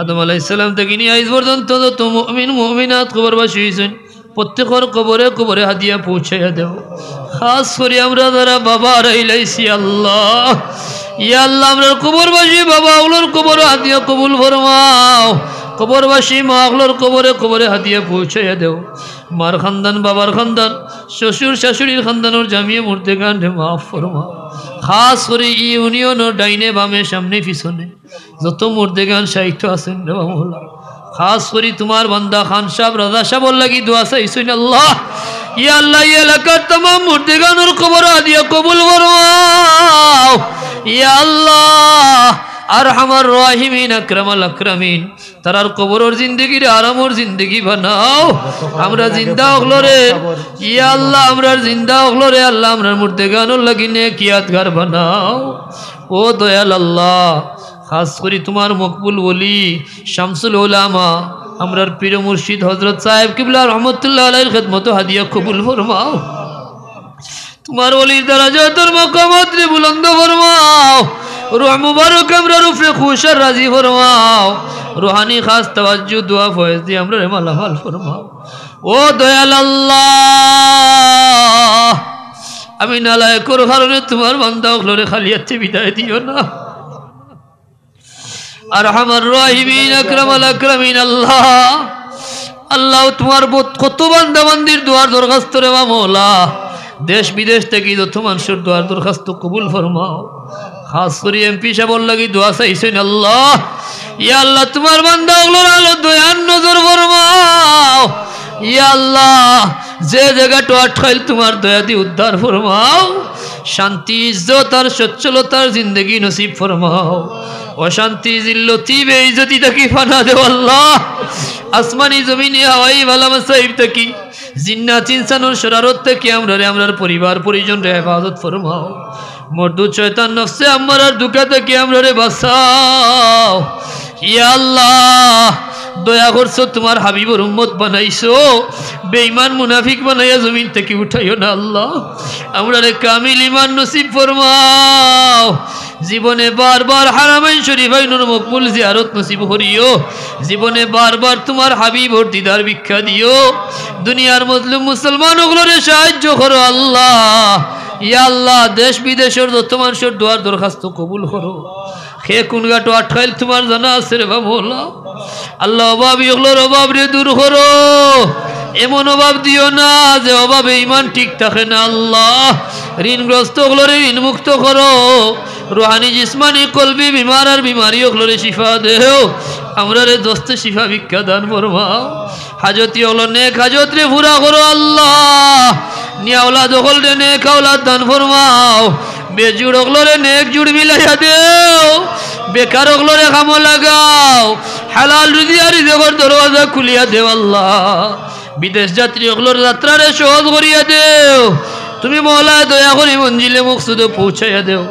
আদম আলাইহিস সালাম থাকি নিয়া আইজ পর্যন্ত যত মুমিন মুমিনাত কবরবাসী অইছইন, প্রত্যেকর কবরে কবরে হাদিয়া পৌঁছাইয়া দেও। খাস করি আমরা যারা বাবা হারাইলাইছি আল্লাহ, ইয়া আল্লাহ, আমরার কবরবাসী বাবা অকলর কবরো হাদিয়া কবুল ফরমাও। কবরবাসী মা অকলর কবরে কবরে হাদিয়া পৌঁছাইয়া দেও। মার খান্দান, বাবার খান্দান, শ্বশুর শাশুড়ির খান্দানর জামিয়ে মুর্দেগানরে মাফ ফরমাও। খাস করি ই ইউনিয়নর ডাইনে বামে সামনে পিছনে যত মুর্দেগান শায়িত আছইন রে মওলা, খাস করি তুমার বান্দা খান সাব, রাজা সাবর লাগি দোয়া চাইছইন আল্লাহ। ইয়া আল্লাহ, ই এলাকার তামাম মুর্দেগানর কবরো হাদিয়া কবুল ফরমাও। ইয়া আল্লাহ, আরহামার রাহিমিন, আকরামাল আকরামিন, তারার কবরর জিন্দেগিরে আরামর জিন্দেগি বানাও। আমরা জিন্দা অকলরে, ইয়া আল্লাহ, আমরার জিন্দা অকলরে আল্লাহ, আমরার মুর্দেগানর লাগি নেক ইয়াদগার বানাও। ও দয়াল আল্লাহ, খাস করি তুমার মকবুল ওলি শামসুল উলামা, আমরার পীর মুর্শিদ হযরত সাহেব কিবলা রহমতুল্লাহ আলাইহির খেদমত হাদিয়া কবুল ফরমাও। তুমার ওলির দারাজাতর মাকামাতরে বুলন্দ ফরমাও। রুহ মুবারক আমরার উপরে খুশ আর রাজি ফরমাও। রুহানি খাস তাওয়াজ্জু, দোয়া, ফয়েজ দি আমরারে মালামাল ফরমাও। ও দয়াল আল্লাহ, আমি নালায়েকর কারণে তুমার বান্দা অকলরে খালি আতে বিদায় দিও না। আরহামার রাহিমিন, আকরামাল আকরামিন আল্লাহ, আল্লাহ, তুমার বত-, কত বান্দা বান্দির দোয়ার দরখাস্ত রে বা মওলা, দেশ বিদেশ থাকি যত মানষর দোয়ার দরখাস্ত কবুল ফরমাও। খাস করি এমপি সাবর লাগি দোয়া চাইছইন আল্লাহ। ইয়া আল্লাহ, তুমার বান্দা অকলর আলো দয়ার নজর ফরমাও। ইয়া আল্লাহ, যে জাগাটো আটকাইল তুমার দয়া দি উদ্ধার ফরমাও। শান্তি, ইজ্জত আর সচ্ছলতার জিন্দেগি নসিব ফরমাও। অশান্তি, জিল্লতি, বেইজ্জতি থাকি ফানা দেও আল্লাহ। আসমানি জমিনি হাওয়াই বালা মাসাইব থাকি, জিন্নাত ইনসানর শরারত থাকি আমরারে, আমরার পরিবার পরিজনরে হেফাজত ফরমাও। মরদুদ শয়তান নফসে আম্মারার ধুকা থাকি আমরারে বাঁচাও। ইয়া আল্লাহ, দয়া করছো, তুমার হাবিবর উম্মত বানাইছো, বেঈমান মুনাফিক বানাইয়া জমিন থাকি উঠাইও না আল্লাহ। আমরারে কামিল ইমান নসিব ফরমাও। জীবনে বারবার হারামাইন শরীফাইনর মকবুল জিয়ারত নসিব করিও। জীবনে বারবার তুমার হাবিবর দিদার ভিক্ষা দিও। দুনিয়ার মজলুম মুসলমান অকলরে সাহায্য করো আল্লাহ। ইয়া আল্লাহ, দেশ বিদেশর যত মানষর দোয়ার দরখাস্ত কবুল করো। কে কুন ঘাটো আটকাইল তুমার জানা আছে রে বা মওলা। আল্লাহ, অভাবী অকলর অভাবরে দূর করো। এমন অভাব দিও না যে অভাবে ইমান ঠিক থাকে না আল্লাহ। ঋণগ্রস্ত অকলরে ঋণমুক্ত করো। রুহানি, জিসমানি, কলবি বিমার আর বিমারি অকলরে শিফা দেও। আমরারে দস্তে শিফা ভিক্ষা দান ফরমাও। হাজতি অকলর নেক হাজতরে পুরা করো আল্লাহ। নিয়া আওলাদ অকলরে নেক আওলাদ দান ফরমাও। বেজুড় অকলরে নেক জুড় মিলাইয়া দেও। বেকার অকলরে কামো লাগাও। হালাল রুজি আর রিজিকর দরওয়াজা খুলিয়া দেও আল্লাহ। বিদেশ যাত্রী অকলর যাত্রারে সহজ করিয়া দেও। তুমি মওলায় দয়া করি মঞ্জিলে মকসুদো পৌঁছাইয়া দেও।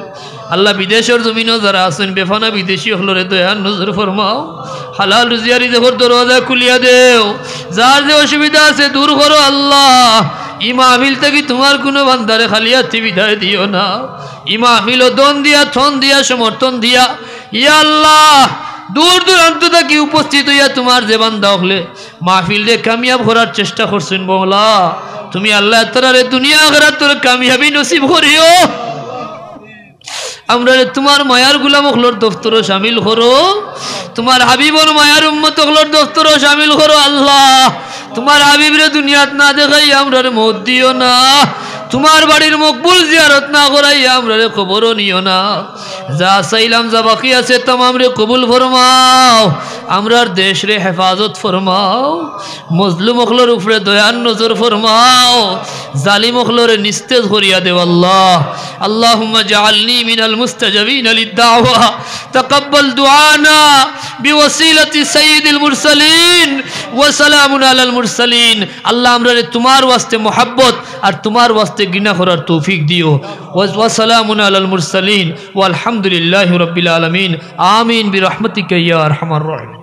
আল্লাহ, বিদেশর জমিনো যারা আছইন, বেফানা বিদেশি অকলরে দয়ার নজর ফরমাও। হালাল রুজি আর রিজিকর দরওয়াজা খুলিয়া দেও। যার যে অসুবিধা আছে দূর করো আল্লাহ। ই মাহফিল থাকি তুমার কুনু বান্দারে খালি আতে বিদায় দিও না। ই মাহফিলো ধন দিয়া, থন দিয়া, সমর্থন দিয়া, ইয়া আল্লাহ, দূর দূরান্ত থাকি উপস্থিত অইয়া তুমার যে বান্দা অকলে মাহফিলরে কামিয়াব করার চেষ্টা করছইন মওলা, তুমি আল্লাহ তারারে দুনিয়া আখিরাতর কামিয়াবি নসিব করিও। আমরারে তুমার মায়ার গুলাম অকলর দফতরো শামিল করো, তুমার হাবিবর মায়ার উম্মত অকলর দফতরো শামিল করো আল্লাহ। তুমার হাবিবরে দুনিয়াত না দেখাইয়া আমরারে মউত দিও না, তুমার বাড়ির মকবুল জিয়ারত না করাইয়া আমরারে কবরো নিও না। যা চাইলাম যা বাকি আছে তামামরে কবুল ফরমাও, আমরার দেশরে হেফাজত ফরমাও, মজলুম অকলর উপরে দয়ার নজর ফরমাও, জালিম অকলরে নিস্তেজ করিয়া দেও আল্লাহ। اللهم اجعلني من المستجابين للدعوة، تقبل دعانا بوسيلة سيد المرسلين، وسلام على المرسلين। আল্লাহ, আমরারে তুমার ওয়াস্তে মহব্বত আর তুমার ওয়াস্তে ঘৃণা করার তৌফিক দিও। ওয়া-, وسلام على المرسلين والحمد لله رب العالمين। آمين برحمتك يا أرحم الراحمين।